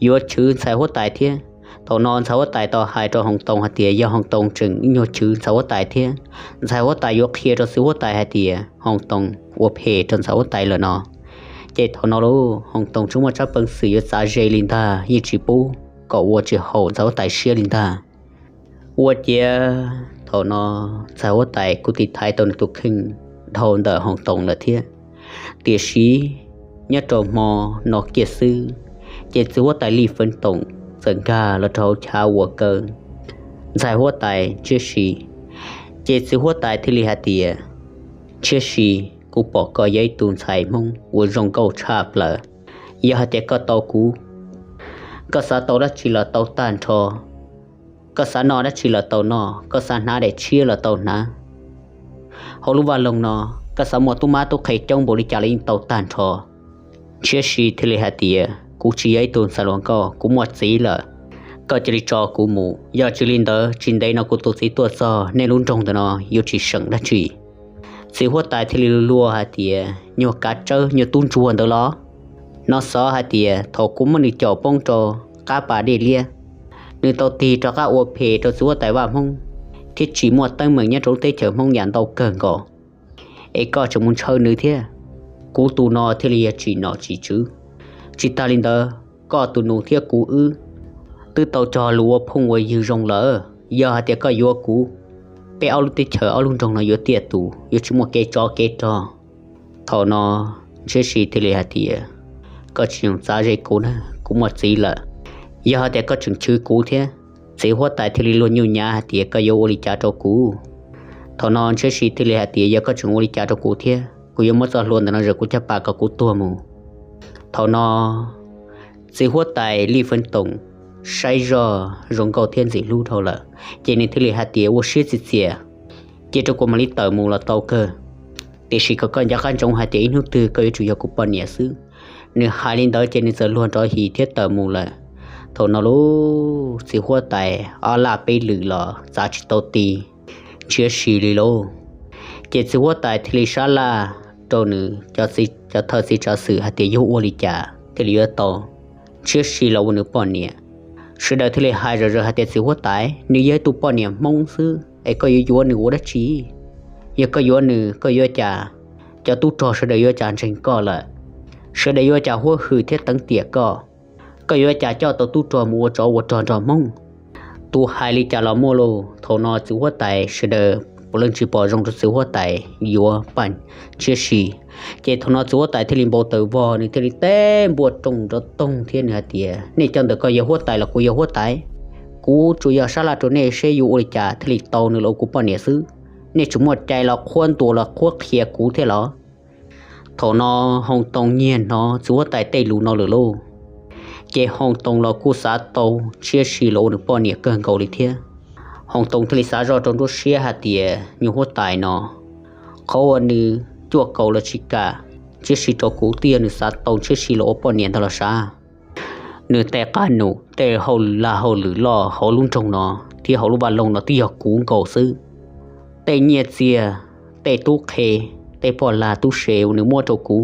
yuav chwv ntxhais huab tais thiab. Thaum no ntxhais huab tais tau hais rau Hoo Toos hais tias yog Hoo Toos tseem nyuag chwv ntxhais huab tais thiab, ntxhais huab tais yuav qhia rau txiv huab tais hais tias Hoo Toos ua phem rau ntxhais huab tais lawm no. Ces thaum no lauj, Hoo Toos tsis muaj tsab peev xwm yuav txav ze li ntag, yeej tsis pub kom ua tsis haum ntxhais huab tais siab li ntag. Ua ciav thaum no ntxhais huab tais kuj tiv thaiv tau nws tus kheej dhau ntawm Hoo Toos lawm thiab. Tiam sis nyob rau hmo no kiag xwb, ces txiv huab tais Lij Feeb Toom txawm nkag los rau hauv chav uas kaw ntxhais huab tais Ntshiab Si. Ces txiv huab tais thiaj li hais tias, Ntshiab Si, kuv pom koj yog ib tug ntxhais Hmoob uas zoo nkauj tshaj plaws. Yog hais tias koj tau kuv, koj xav tau dab tsi los tau tag nrho, koj xav noj dab tsi los tau noj, koj xav hnav daim tshiab los tau hnav. Hauv lub vaj loog no, koj xav muaj tub mab tub qhe coob npaum li cas los yeej tau tag nrho. Ntshiab Si thiaj li hais tias, kuv tsis yog ib tug ntxhais hluas nkauj, kuv muaj txiv lawm. Koj cia li tso kuv mus, yog tsis li ntawd tsis ntev no kuv tus txiv tuaj txog nej lub nroog ntawm no yuav tsis seem dab tsi. Txiv huab tais thiaj li luag hais tias, nyuag Kav Tsawb nyuag tub ntsuag ntawd los? No xov hais tias thaum kuv muab nws caum poob rau qab pas dej liab, nws tau tig rov qab ua phem rau txiv huab tais Vaj Hmoob, thiab tsis muaj teeb meem nyob rau lub teb chaws Hmoob yam ntau kawg nkaus, es koj tseem mus ntshaw nws thiab. Kuv tus no thiaj li yog tsim nom tsim tswv. Tsis tas li ntawd, koj tus nus thiab kuv wb twb tau cog lus ua phooj ua ywg zoo lawm. Yog hais tias koj yuav kuv, peb ob lub teb chaws ob lub nroog no yuav tiaj tus, yuav tsis muaj kev tsov kev rog. Thaum no Ntshiab Si thiaj li hais tias, koj tsis txhob txav ze kuv na, kuv muaj txiv lawm. Yog hais tias koj tseem chwv kuv thiab. Txiv huab tais thiaj li luag nyuj nyav hais tias, koj yuav ua li cas rau kuv? Thaum no Ntshiab Si thiaj li hais tias, yog koj tseem ua li cas rau kuv thiab, kuv yuav muab txoj hlua ntawm no zawm kuv caj pas kom kuv tuag mus. Thaum no txiv huab tais Lij Feeb Toom saib zoj zoo nkauj thiab ntxim hlub dhau lawm, ces nws thiaj li hais tias ua siab txias txias, cia rau kuv mam li tawm mus los tau kawg. Tiam sis kom koj nco qab ntsoov hais tias ib hnub twg koj yuav tsum yog kuv poj niam xwb. Nws hais li ntawd ces nws txawm luag nrov his thiab tawm mus lawm. Thaum no lub txiv huab tais ob laj peb lwm los txav tsis tau ti, ntshiab si li lauj. Ces txiv huab tais thiaj li sab laj rau nws cov thawj txiv tsav xwm hais tias yuav ua li cas thiaj li yuav tau ntshiab si los ua nws poj niam. Sawv daws thiaj li hais zom zaws hais tias txiv huab tais, nws yog ib tug poj niam Hmoob xwb es koj yuav yuav nws ua dab tsi? Yog koj yuav nws koj yuav cas? Cov tub rog sawv daws yuav cas ntseeg koj lawm? Sawv daws yuav cas huab hwm thiab teev tiam koj? Koj yuav cas coj tau tub rog mus ua tsov ua rog nrog Hmoob? Tus hais li cas los muaj lauj. Thaum no txiv huab tais sawv daws puav leej tsis pom zoo rau txiv huab tais yuav paj ntshiab si. Ces thaum no txiv huab tais thiaj li npau taws vog, nws thiaj li teb npuaj rooj nrov toog thiab nws hais tias nej cov ntawm koj yog huab tais los kuv yog huab tais, kuv tsuas yog sab laj rau nej seb yuav ua li cas thiaj li tau nws los ua kuv poj niam xwb. Nej tsis muaj cai los qhuab ntuas los qhuab qhia kuv thiab los? Thaum no Hoo Too nyiag hnov txiv huab tais tej lus no lawm lauj, ces Hoo Too los kuj xav tau ntshiab si los ua nws poj niam kawg nkaus li thiab. Hoo Too thiaj li xav zoj rau nruab siab hais tias nyuag huab tais no, qhov uas nws cuaj kaus los tsis kam ntshiab si rau kuv twb yog nws xav tau ntshiab si los ua poj niam ntag los sav. Nws tej qab num, tej hauj lwm lag hauj lwm loj hauv lub nroog no thiab hauv lub vaj loog no twb yog kuv nkaus xwb. Tej nyiaj txiag, tej tub qhe, tej poj lag tub se uas nws muab rau kuv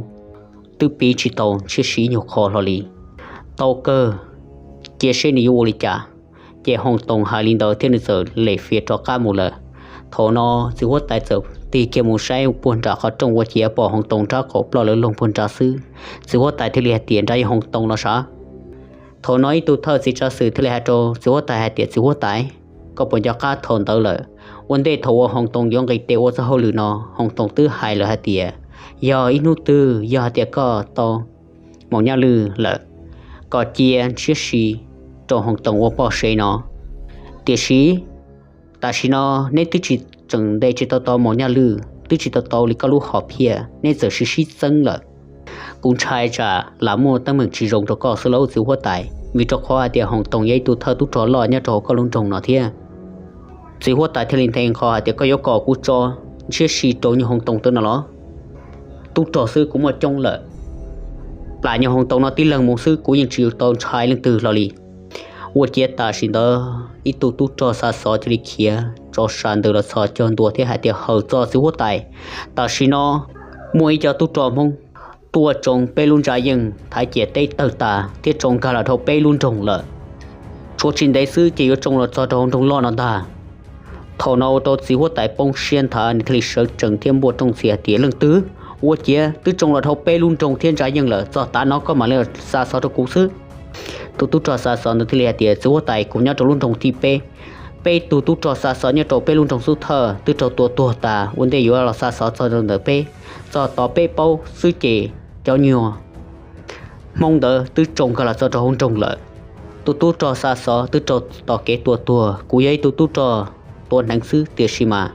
twb piv tsis tau ntshiab si ib nyuag qho hlo li. Tau kawg, cia seb nws yuav ua li cas. Ces Hoo Too hais li ntawd thiab nws txawm lem fiav rov qab mus lawm. Thaum no txiv huab tais txawm tig kiag mus saib puag nram qhov rooj ua ciav pom Hoo Too nrab qaum ploj lawv loog puag nrad xwb. Txiv huab tais thiaj li hais tias nrad yog Hoo Too los sav. Thaum no ib tug thawj txiv tsav xwm thiaj li hais rau txiv huab tais hais tias txiv huab tais, koj puas nco qab thaum ntawd lawm? Ua ntej thaum uas Hoo Too yuav nqis tes ua txoj hauj lwm no, Hoo Too twb hais lawm hais tias yog ib hnub twg yog hais tias koj tau Maum Nyaj Lwj lawm, koj cia ntshiab si rau Hoo Too ua poj sev no. Tiam sis tam sim no neb twb tsis tseem ntes tsis tau tau Maum Nyaj Lwj, twb tsis tau tau li koj lub hom phiaj, neb txawm sib sib txeeb lawm. Kuv ntshai tsam lam muaj teeb meem tsis zoo rau koj xwb lauj txiv huab tais, vim rau qhov hais tias Hoo Too yog ib tug thawj tub rog loj nyob rau hauv koj lub nroog no thiab. Txiv huab tais thiaj li nthe nqho hais tias koj yuav kom kuv tso ntshiab si rau nyuag Hoo Too tawv no los? Tub rog xwb kuv muaj coob lawm, plam nyuag Hoo Too no tib leeg mus xwb kuv yeej tsis tau ntshai leej twg hlo li. Ua ciav tam sim ntawd ib tug tub rog xa xov cia li khiav tso sa ntws los txhos caug ntua thiab hais tias hawm txog txiv huab tais, tam sim no muaj ib co tub rog Hmoob tuaj tsoo peb lub ntsa yeej thaiv ciam teb tawg tas thiab tsoo nkag los dhau peb lub nroog lawm. Tshuav tsis ntev xwb ces yuav tsoo los txog rau hauv nroog loj no ntag. Thaum no ua rau txiv huab tais poob siab nthav, nws thiaj li sawv tsees thiab npuaj rooj ntxias hais tias leej twg? Ua ciav twb tsoo los dhau peb lub nroog thiab ntsa yeej lawm, txog tav no koj mam li xa xov rau kuv xwb. Tus tub rog xa xov ntawd thiaj li hais tias txiv huab tais, kuv nyob rau lub nroog thib peb, peb tug tub rog xa xov nyob rau peb lub nroog xub thawj twb raug tua tuag tas, ua ntej yuav los xa xov txog rau ntawm peb, txog tod peb paub xwb ces cov nyuag Hmoob ntawd twb tsoo nkag los txog rau hauv nroog lawm. Tus tub rog xa xov twb raug tom kev tua tuag, kuv yog ib tug tub rog tuav hneev xwb tiam sis mas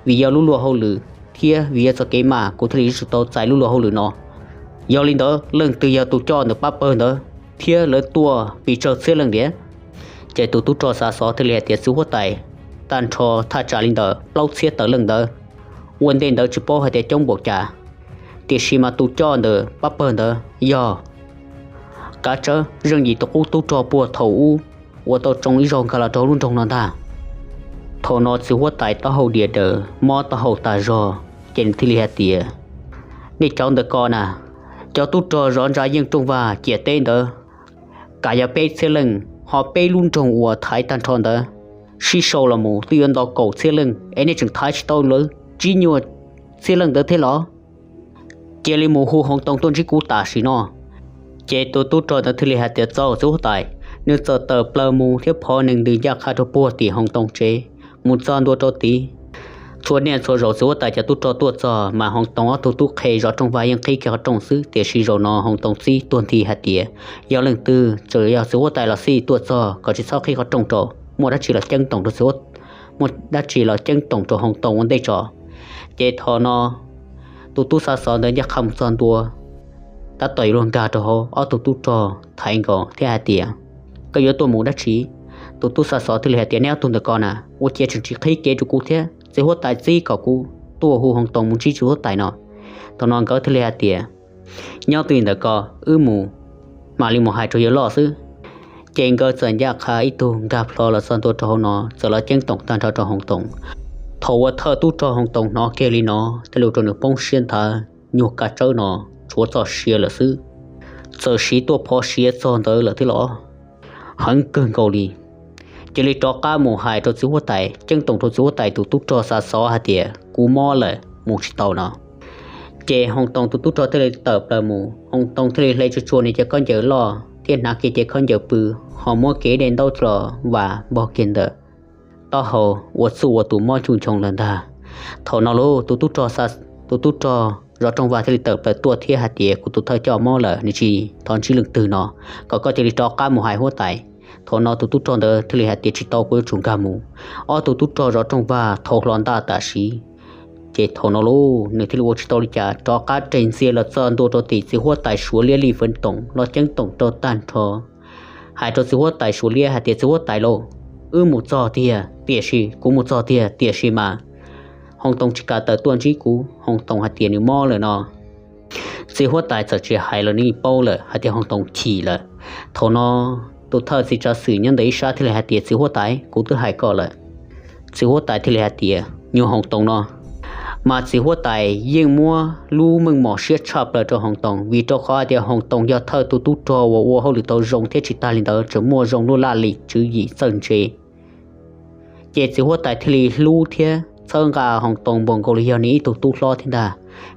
vim yog lub luag hauj lwm thiab vim yog txoj kev maj kuv thiaj li yuav tsum tau txais lub luag hauj lwm no. Yog li ntawd leej twg yog tus coj ntawm pab pawg ntawd thiab lawv tuaj pes tsawg txhiab leej tiag? Ces tus tub rog xa xov thiaj li hais tias txiv huab tais, tag nrho thaj tsam li ntawm plaub txhiab tawm leej ntawd. Ua ntej ntawd tsis paub hais tias coob npaum cas, tiam sis mas tus coj ntawm pab pawg ntawd yog kav tsawb zeej yim tus qub tub rog puag thaum ub uas tau tsoo ib zaug nkag los rau lub nroog no ntag. Thaum no txiv huab tais taub hau diam daws mob taub hau tas zog, ces nws thiaj li hais tias nej cov ntawm ko na, cov tub rog zov ntsa yeej rooj vag ciam teb ntawd, kav yog peb txhiab leej, ho peb lub nroog uas thaiv tag nrho ntawd sib sau los mus twb yuav nto kaum txhiab leej es nej tseem thaiv tsis tau lawv tsib nyuag txhiab leej ntawd thiab los? Cia li mus hu Hoo Too tuaj ntsib kuv tam sim no. Ces tus tub rog ntawd thiaj li hais tias txaus txiv huab tais. Nws txawm tawm plaws mus thiab phov nees ntws ncaj qha rau puag tim Hoo Too tsev, mus txog ntua rau tid. Txhua niaj txhua zaus txiv huab tais cov tub rog tuaj txog mas Hoo Too ob tug tub qhe zov rooj vag yeej qhib kiag qhov rooj xwb, tiam sis zaum no Hoo Too txib tuag nthi hais tias yog leej twg txawm yog txiv huab tais los xij tuaj txog kom tsis txhob qhib qhov rooj rau, muaj dab tsi los ceeb toom rau txiv huab, muaj dab tsi los ceeb toom rau Hoo Too ua ntej tso. Ces thaum no tus tub xa xov ntawd ncaj qha mus txog ntua, tab tom yuav luag nkag rau hauv, ob tug tub rog thaiv nkaus thiab hais tias koj yuav tuaj mus dab tsi? Tus tub xa xov thiaj li hais tias, nej ob tug ntawm ko na, ua cia tseem tsis qhib kev rau kuv thiab. Txiv huab tais txib kom kuv tuaj hu Hoo Toos mus ntsib txiv huab tais no. Thaum no nkawd thiaj li hais tias, nyob twj ywm ntawm ko, wb mus, mam li mus hais rau yawg loj xwb. Ces nkawd txawm ncaj qha ib tug nkag plho los txog ntua rau hauv no, txawm los ceeb toom tag nrho rau Hoo Toos. Thaum uas thawj tub rog Hoo Toos hnov kiag li no, thiaj li ua rau nws poob siab nthav, nyuag Kav Tsawb no tshuav txoj sia lawm xwb, txawm siv tuaj phov siav txog ntawd lawm thiab los heev kawg nkaus li. Cia li rov qab mus hais rau txiv huab tais, ceeb toom rau txiv huab tais tus tub rog xa xov hais tias, kuv mob lawm, mus tsis tau no. Ces Hoo Toos tus tub rog thiaj li tawm plaws mus, Hoo Toos thiaj li hle tsuag tsuag nws cov khaub ncaws loj thiab hnav kiag cov khaub ncaws pw, ho muab kiag ib daim ntaub los vas npog kiag ntawm taub hau, ua txuj ua tus mob cuj nchoos lawm ntag. Thaum no lauj, tus tub rog, tus tub rog zov rooj vag thiaj li tawm plaws tuaj thiab hais tias, kuv tus thawj coj mob lawm, nws tsis thov ntsib leej twg no, kom koj cia li rov qab mus hais huab tais. Thaum no tus tub rog ntawd thiaj li hais tias, tsis tau, kuv yuav tsum nkag mus. Ob tug tub rog zov rooj vag thau hlo ntaj tam sim. Ces thaum no lauj, nws thiaj li ua tsis tau li cas, rov qab reg ntxias los txog ntua rau tim txiv huab tais Suav Liab Lij Feev Toom, los ceeb toom rau tag nrho, hais rau txiv huab tais Suav Liab hais tias, txiv huab tais lauj, wb mus txog tiag tiam sis, kuv mus txog tiag tiam sis mas Hoo Toos tsis kam tawm tuaj ntsib kuv, Hoo Toos hais tias nws mob lawm no. Txiv huab tais txawm tsis hais los nws paub lawm hais tias Hoo Toos chim lawm. Thaum no tus thawj txiv tsav xwm nyob ntawm ib sab thiaj li hais tias, txiv huab tais, kuv twb hais koj lawm. Txiv huab tais thiaj li hais tias, nyuag Hoo Toos no. Mas txiv huab tais yeej muab lub meej mom siab tshaj plaws rau Hoo Toos, vim rau qhov hais tias Hoo Toos yog thawj tus tub rog uas ua hauj lwm tau zoo thiab tsis tag li ntawd tseem muaj zoo lub laj lim tswv yim txawj ntse. Ces txiv huab tais thiaj li hlub thiab txhawb nqa Hoo Toos npaum nkaus li yog nws ib tug tub hlob thiab ntag,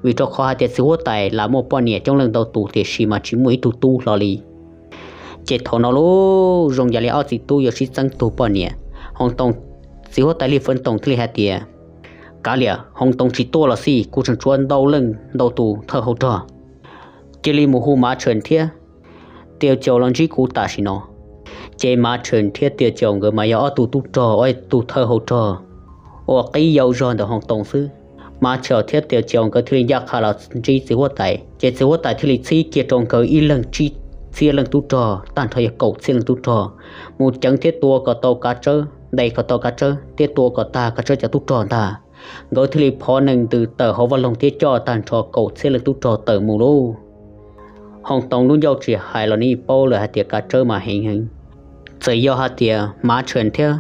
vim rau qhov hais tias txiv huab tais lam muaj poj niam coob leej ntau tus tiam sis mas tsis muaj ib tug tub hlo li. Ces thaum no lauj, zoo yam li ob txiv tub yuav sib txeeb tug poj niam. Hoo Toos, txiv huab tais Lij Feev Toom thiaj li hais tias, kav liam, Hoo Toos tsis tuaj los xij, kuv tseem tshuav ntau leej ntau tus thawj hauv rog, cia li mus hu Mav Tshee thiab Tiaus Caus los ntsib kuv tam sim no. Ces Mav Tshee thiab Tiaus Caus nkawd mas yog ob tug tub rog, ob tug thawj hauv rog uas qib yau zog ntawm Hoo Toos xwb. Mav Tshee thiab Tiaus Caus nkawd thiaj li ncaj qha los ntsib txiv huab tais, ces txiv huab tais thiaj li txhib kiag rau nkawd ib leeg tsib txhiab leej tub rog, tag nrho yog kaum txhiab leej tub rog, mus ceev thiab tua kom tau Kav Tsawb, ntes kom tau Kav Tsawb thiab tua kom tag Kav Tsawb cov tub rog ntag. Nkawd thiaj li phov nees ntws tawm hauv vaj loog thiab coj tag nrho kaum txhiab leej tub rog tawm mus lauj. Hoo Toos lub ncauj tsis hais los nws yeej paub lawm hais tias Kav Tsawb mas heev heev. Txawm yog hais tias Mav Tshee thiab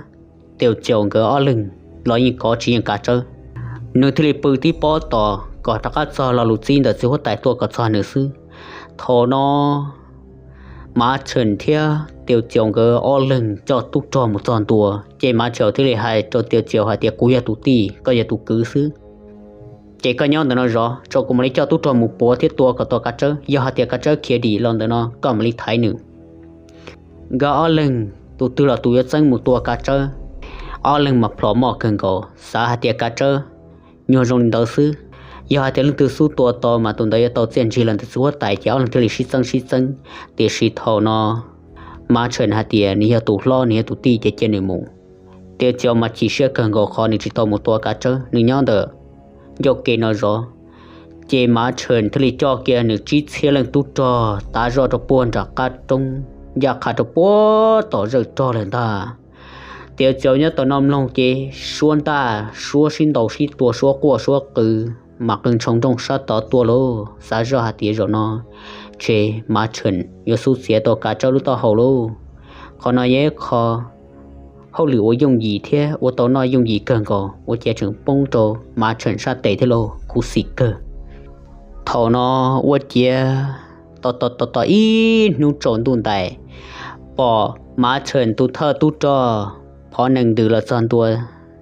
Tiaus Caus nkawd ob leeg los yeej kov tsis yeej Kav Tsawb. Nws thiaj li pw tib pob tos kom rov qab txog lo lus txib ntawm txiv huab tais tuaj kom txog nws xwb. Thaum no Mav Tshee thiab Tiaus Caus nkawd ob leeg coj tub rog mus txog ntua, ces Mav Tshee thiaj li hais rau Tiaus Caus hais tias, kuv yog tus tij, koj yog tus kwv xwb, ces koj nyob ntawm no zov, tso kuv mam li coj tub rog mus puav thiab tua kom tau Kav Tsawb. Yog hais tias Kav Tsawb khiav dim los ntawm no koj mam li thaiv nws. Nkawd ob leeg tus twg los tus yuav txeeb mus tua Kav Tsawb. Ob leeg mas plhom moj kawg nkaus, xav hais tias Kav Tsawb nyuag zoo li ntawd xwb, yog hais tias leej twg xub tua tau mas tus ntawd yuav tau txiaj ntsig los ntawm txiv huab tais, ces ob leeg thiaj li sib txeeb sib txeeb. Tiam sis thaum no Mav Tshee hais tias nws yog tus hlob, nws yog tus tij, ces cia nws mus. Tiaus Caus mas chim siab kawg nkaus qhov nws tsis tau mus tua Kav Tsawb, nws nyob ntawm ncauj ke no zov. Ces Mav Tshee thiaj li coj kiag nws tsib txhiab leej tub rog tav zoj rau puag nram qab roob, ncaj qha rau puag tom zawj rog lawm ntag. Tiaus Caus nyob tom no mloog ces suab ntaj, suab sib ntaus sib tua, suab quaj suab qw, mas qw ntshoo nrooj sab tod tuaj lauj. Xav zoj hais tias zaum no ces Mav Tshee yuav xub txiav tau Kav Tsawb lub taub hau lauj. Qhov no yog ib qho hauj lwm uas yooj yim thiab ua tau noj yooj yim kawg nkaus, ua cas tseem poob rau Mav Tshee sab tes thiab lauj, khuv xim kawg. Thaum no ua ciav tos tos tos ib hnub tsaus ntuj ntais, pom Mav Tshee tus thawj tub rog phov nees ntws los txog ntua,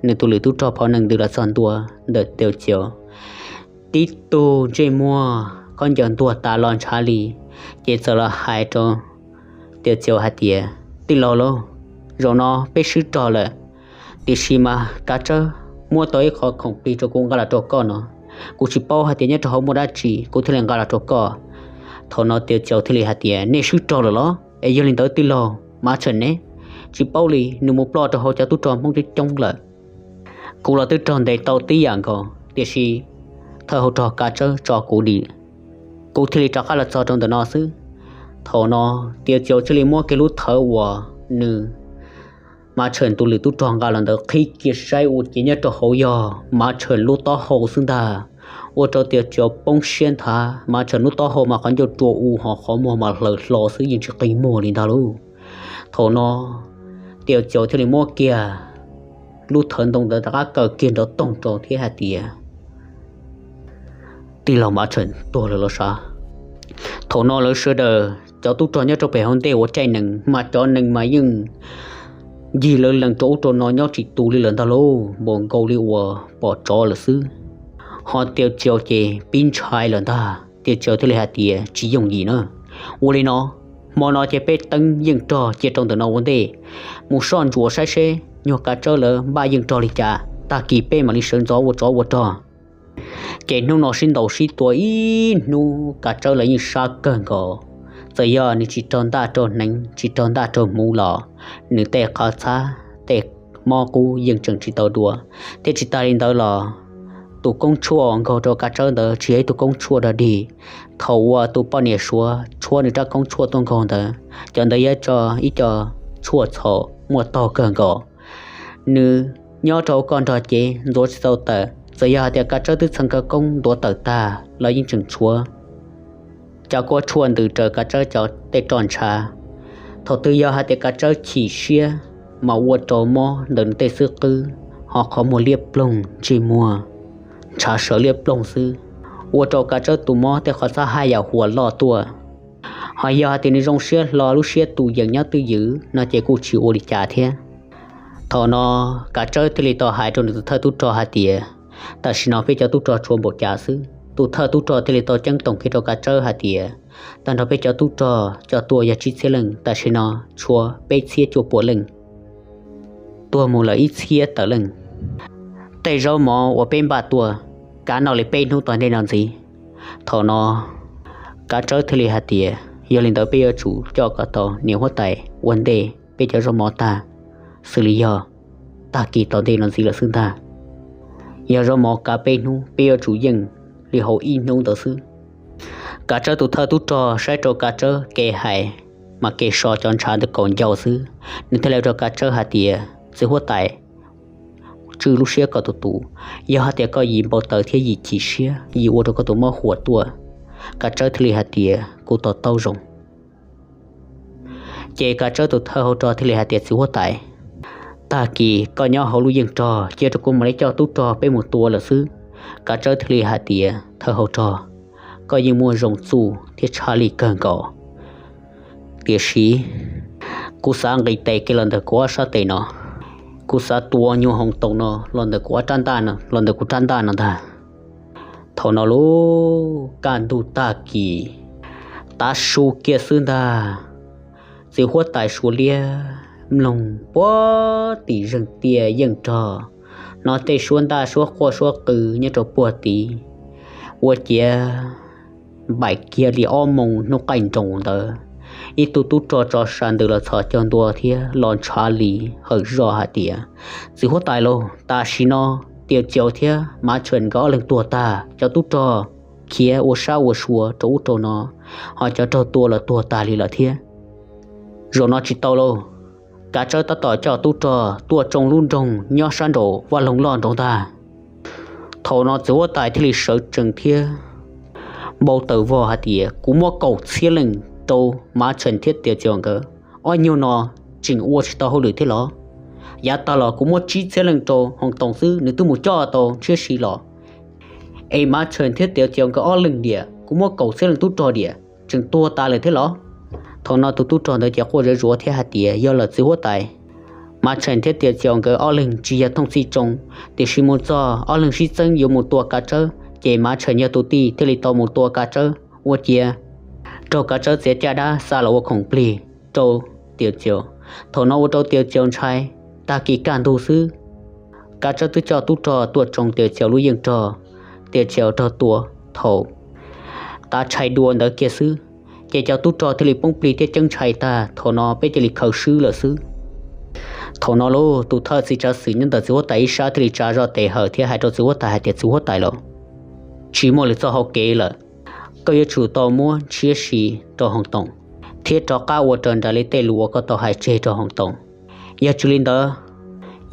nws tus lwm tub rog phov nees ntws los txog ntua ntawm Tiaus Caus, tib tug ntsej muag khaub ncaws ntuag tas los ntshav li, ces txawm los hais rau Tiaus Caus hais tias, tij laug lauj, zaum no peb swb rog lawm, tiam sis mas Kav Tsawb muab tau ib qho khoom plig rau kuv nqa los rau koj no. Kuv tsis paub hais tias nyob rau hauv muaj dab tsi kuv thiaj li nqa los rau koj. Thaum no Tiaus Caus thiaj li hais tias, nej swb rog lawm los? Es yog li ntawd tij laug Mav Tshee ne? Tsis paub li, nws mus ploj rau hauv cov tub rog Hmoob coob coob lawm. Kuv los twb raug ntes tau tib yam nkaus, tiam sis thawj hauv rog Kav Tsawb tso kuv dim, kuv thiaj li rov qab los txog rau ntawm no xwb. Thaum no Tiaus Caus thiaj li muab kiag lub thawv uas nws, Mav Tshawm tus lwm tub rog nqa los ntawd qhib kiag saib ua ciav nyob rau hauv yog Mav Tshawm lub taub hau xwb ntag. Ua rau Tiav Txiav poob siab nthav, Mav Tshawm lub taub hau mas qhov ncauj rua u ho qhov muag mas hlaws hlo xwb yeej tsis qi muag li ntag lauj. Thaum no Tiav Txiav thiaj li muab kiag lub thawv ntoo ntawd rov qab kaw kiag nrov toog rau thiab hais tias, Tij laug Mav Tshawm tuag lawm los sav. Thaum no lawv sawv daws cov tub rog nyob rau pem hauv ntej ua caij nees mas cov nees mas yeej ncig lawv lees rau ub rau no nyob tsis tus li lawm ntag lauj, npaum nkaus li uas pom tsov lawm xwb. Ho Tiav Txiav ces pib ntshai lawm ntag, Tiav Txiav thiaj li hais tias, Tsis yooj yim na. Ua li no, hmo no ces peb teeb yeej rog cia rau ntawm no ua ntej, mus soj ntsuam saib seb nyuag Kav Tsawb lawv npaj yeej rog li cas, tag kis peb mam li sawv ntxov ua tsov ua rog. Ces hnub no sib ntaus sib tua ib hnub, Kav Tsawb lawv yeej sab kawg nkaus. Txawm yog nws tsis raug ntaj raug hneev, tsis raug ntaj raug hmuv los nws tej qhov txhab tej mob qub yeej tseem tsis tau dua. Thiab tsis tas li ntawd los tus koob tshuaj nkaug rau Kav Tsawb ntawd tsis yog ib tug koob tshuaj dog dig. Thaum uas tus poj niam Suav tshuab nws rab koob tshuaj tuaj nkaug ntawd, cov ntawd yog ib co tshuaj txhaum muaj taug kawg nkaus. Nws nyob rau hauv ko nrog cev ntxuav tsis tau tawm, txawm yog hais tias Kav Tsawb twb txheev khawv koob ntuav tawm tag los yeej tseem tshuav cov kuab tshuaj ntws raws Kav Tsawb cov tej roj ntshav. Thaum twg yog hais tias Kav Tsawb chim siab mas ua rau mob ntawm nws tej xwb qwb, ho qhov muag liab ploog, ntsej muag ntshav sawv liab ploog xwb, ua rau Kav Tsawb tus mob tej qhov txhab haj yam huam loj tuaj. Ho yog hais tias nws zoo siab hlo lub siab tus yeem nyob twj ywm no ces kuj tsis ua li cas thiab. Thaum no Kav Tsawb thiaj li tau hais rau nws tus thawj tub rog hais tias, Tam sim no peb cov tub rog tshuav npaum cas xwb? Tus thawj tub rog thiaj li tau ceeb toom kiag rau Kav Tsawb hais tias, Tag nrho peb cov tub rog coj tuaj yog tsib txhiab leej, tam sim no tshuav peb txhiab cuaj puas leej, tuag mus lawm ib txhiab tawm leej. Tej zaub mov uas peb npaj tuaj, kav noj li peb hnub tom ntej no ntxiv. Thaum no Kav Tsawb thiaj li hais tias, Yog li ntawd peb yuav tsum coj kom tau niam huab tais ua ntej peb cov zaub mov tag, xws li yog tag kis tom ntej no ntxiv lawm xwb ntag. Yog zaub mov kav peb hnub, peb yuav tsum yeej li hauv ib hnub ntawd xwb. Kav Tsawb tus thawj tub rog saib rau Kav Tsawb kev hais mas kev so cov ntshav ntawd kaum ncau xwb, nws thiaj li rau Kav Tsawb hais tias, Txiv huab tais, tswj lub siab koj tus tus, yog hais tias koj yim npau taws thiab yim chim siab, yim ua rau koj tus mob huam tuaj, Kav Tsawb thiaj li hais tias, Kuv to taub zoo. Ces Kav Tsawb tus thawj hauv rog thiaj li hais tias, Txiv huab tais, tag kis koj nyob hauv lub yeej rog, cia rau kuv mam li coj tub rog peb mus tua lawm xwb. Kav Tsawb thiaj li hais tias, Thawj hauv rog, koj yeej muaj zoo txuj thiab tshaj lij kawg nkaus, tiam sis kuv xav nqis tes kiag los ntawm kuv ob sab tes no, kuv xav tua nyuag hoov toom no los ntawm kuv ob rab ntaj no, los ntawm kuv rab ntaj no ntag. Thaum no lub kaj ntug tag kis tav su kiag xwb ntag, txiv huab tais Suav liab mloog puag tim zeeg tiaj yeej rog, hnov tej suab ntaj suab quaj suab qw nyob rau puag tid. Ua ciav npaim kiag li ob moos hnub qaij nroos ntawd, ib tug tub rog tso sa ntws los txhos caug ntua thiab los ntshav li hawm zoj hais tias, Txiv huab tais lauj, tam sim no Tiav Caus thiab Mav Tshawm nkawd ob leeg tuag tag, cov tub rog khiav ua sab ua sua rau ub rau no, ho cov raug tua los tuag tag li lawm thiab. Zaum no tsis tau lauj, Kav Tsawb tab tom coj tub rog tuaj tsoo lub nroog nyob sab nraum vaj loog loj nraud ntag. Thaum no txiv huab tais thiaj li sawv tsees thiab npau taws vog hais tias, Kuv muab kaum txhiab leej rau Mav Tshawm thiab Tiav Caus nkawd, ob nyuag no tseem ua tsis tau hauj lwm thiab los? Yav tag los kuv muab tsib txhiab leej rau Hoos Toos xwb, nws twb mus coj tau ntshiab si los. Es Mav Tshawm thiab Tiav Caus nkawd ob leeg diam, kuv muab kaum txhiab leej tub rog diam, tseem tuag tas lawm thiab los? Thaum no tus tub rog ntawd ces quaj zuav zuav thiab hais tias, Yog lawm txiv huab tais, Mav Tshawm thiab Tiav Caus nkawd ob leeg tsis yog thooj txhij tsoo, tiam sis mus txog ob leeg sib txeeb yuav mus tua Kav Tsawb, ces Mav Tshawm yog tus tij thiaj li tau mus tua Kav Tsawb, ua ciav raug Kav Tsawb txiav caj dab xa los ua khoom plig rau Tiav Caus. Thaum no ua rau Tiav Caus ntshai, tag kis kaj ntug xwb, Kav Tsawb twb coj tub rog tuaj tsoo Tiav Caus lub yeej rog, Tiav Caus raug tua thaum tav tshais dua ntawd kiag xwb, ces cov tub rog thiaj li poob plig thiab ceeb ntshai tag, thaum no peb cia li khaws swb lawm xwb. Thaum no lauj, tus thawj txiv tsav xwm nyob ntawm txiv huab tais ib sab thiaj li tsa zoj tes hawm thiab hais rau txiv huab tais hais tias, Txiv huab tais lauj, tsis muaj lwm txoj hau kev lawm, koj yuav tsum tau muab ntshiab si rau Hoos Toos, thiab rov qab ua raws nraim li tej lus uas koj tau hais tseg rau Hoos Toos. Yog tsis li ntawd,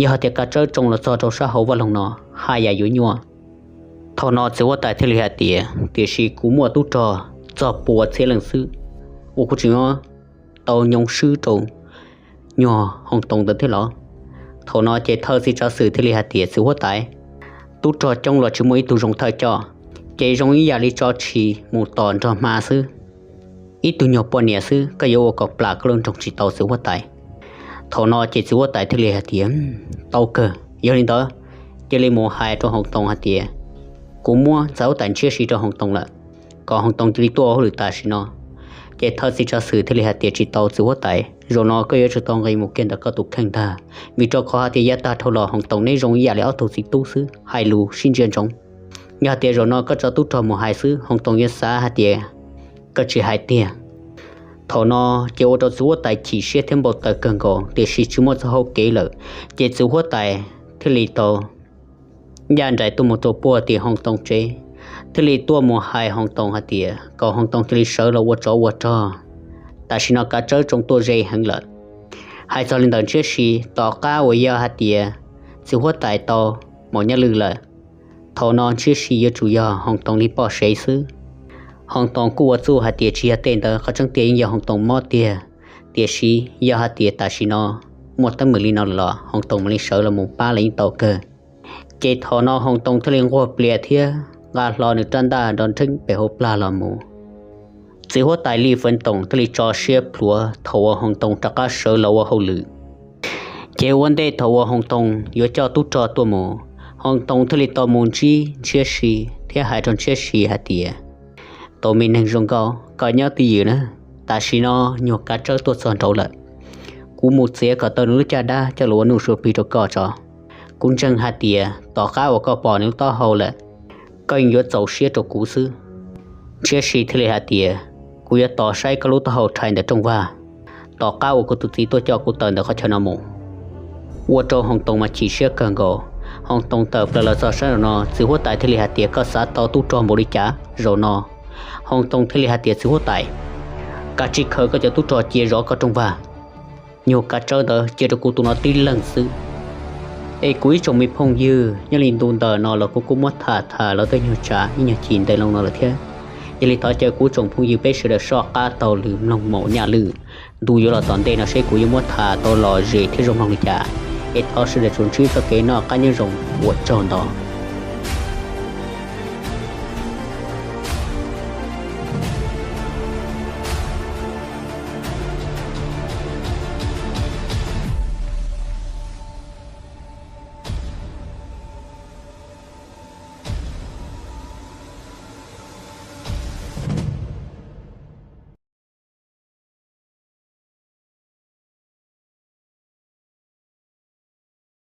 yog hais tias kav tsawb tsoo los txog rau sab hauv vaj loog no, haj yam yuav nyuaj. Thaum no txiv huab tais thiaj li hais tias, tiam sis kuv muaj tub rog txog pua txhiab leej xwb, ua kuv tseem yuav tau nyoo swb rau nyuag Hoos Toos ntawd thiab los? Thaum no ces thawj txiv tsav xwm thiaj li hais tias, txiv huab tais, tub rog coob los tsis muaj ib tug zoo thawj coj, ces zoo ib yam li tso tshis mus tom nrog hma xwb. Ib tug nyuag poj niam xwb, koj yuav ua kom plam koj lub nroog tsis tau, txiv huab tais. Thaum no ces txiv huab tais thiaj li hais tias, tau kawg, yog li ntawd cia li mus hais rau Hoos Toos hais tias, kuv muab txiv huab tais ntshiab si rau Hoos Toos lawm, kom Hoos Toos cia li tuaj ua hauj lwm tam sim no. Ces thawj txiv tsav xwm thiaj li hais tias, tsis tau, txiv huab tais, zaum no koj yuav tsum tau nqis mus kiag ntawm koj tus kheej ntag, vim rau qhov hais tias yav tag dhau los Hoos Toos neb zoo ib yam li ob tug txiv tub xwb, hais lus sib ntsia ntsoov. Yog hais tias zaum no koj tso tub rog mus hais xwb, Hoos Toos yuav xav hais tias koj tsis hais tiag. Thaum no ces ua rau txiv huab tais chim siab thiab npau taws kawg nkaus, tiam sis tsis muaj txoj hau kev lawm, ces txiv huab tais thiaj li tau ncaj nraim tuaj mus rau puag tim Hoos Toos tsev, thiaj li tuaj mus hais Hoos Toos hais tias kom Hoos Toos cia li sawv los ua tsov ua rog, tam sim no kav tsawb tsoo tuaj ze heev lawm. Hais txog li ntawm ntshiab si, tom qab uas yog hais tias txiv huab tais tau Maum Nyaj Lwm lawm, thaum no ntshiab si yuav tsum yog Hoos Toos li poj sev xwb. Hoos Toos kuj ua txuj hais tias tsis yog tej ntawd, qhov tseeb tiag yeej yog Hoos Toos mob tiag, tiam sis yog hais tias tam sim no muaj teeb meem li no los Hoos Toos mam li sawv los mus pab los yeej tau kawg. Ces thaum no Hoos Toos thiaj li nquag plias thiab nqa hlo nws rab ntaj nrov nrheeb pem hauv plag los mus. Txiv huab tais Lis Feev Toom thiaj li tso siab plhuav thaum uas Hoos Toos rov qab sawv los ua hauj lwm. Ces ua ntej thaum uas Hoos Toos yuav coj tub rog tuaj mus, Hoos Toos thiaj li tau mus ntsib ntshiab si thiab hais rau ntshiab si hais tias, tau me neeg zoo nkauj, koj nyob twj ywm na, tam sim no nyuag kav tsawb tuaj txog nraud lawm. Kuv mus txiav kom tau nws lub caj dab coj los ua nuj sua plig rau koj tso. Kuv ntseeg hais tias tom qab uas koj pom nws lub taub hau lawm, koj yeej yuav txaus siab rau kuv xwb. Ntshiab si thiaj li hais tias, kuv yuav tos saib koj lub taub hau rhais ntawm rooj vag, tom qab uas kuv tus txiv tuaj coj kuv tawm ntawm qhov chaw no mus. Ua rau Hoos Toos mas chim siab kawg nkaus. Hoos Toos tawm plaws los txog sab nraum no, txiv huab tais thiaj li hais tias, koj xav tau tub rog npaum li cas zaum no? Hoos Toos thiaj li hais tias, txiv huab tais, kav tsij khaws koj cov tub rog cia zov koj rooj vag. Nyuag kav tsawb ntawd cia rau kuv tus no tib leeg xwb. Es kuv ib tsoom me phooj ywg, nyob li ntu ntawm no los kuv kuj muab tham tham los tej nyuag tsav ib nyuag chim ntev loo no lawm thiab. Yog li thov caw kuv tsoom phooj ywg peb sawv daws soj qab taug lw mloog Maum Nyaj Lwm ntu yuav los tom ntej no seb kuv yuav muab tham tau lom zem thiab zoo mloog li cas. Es thov sawv daws tsuas ntsib txoj kev noj qab nyob zoo, ua tsaug ntau.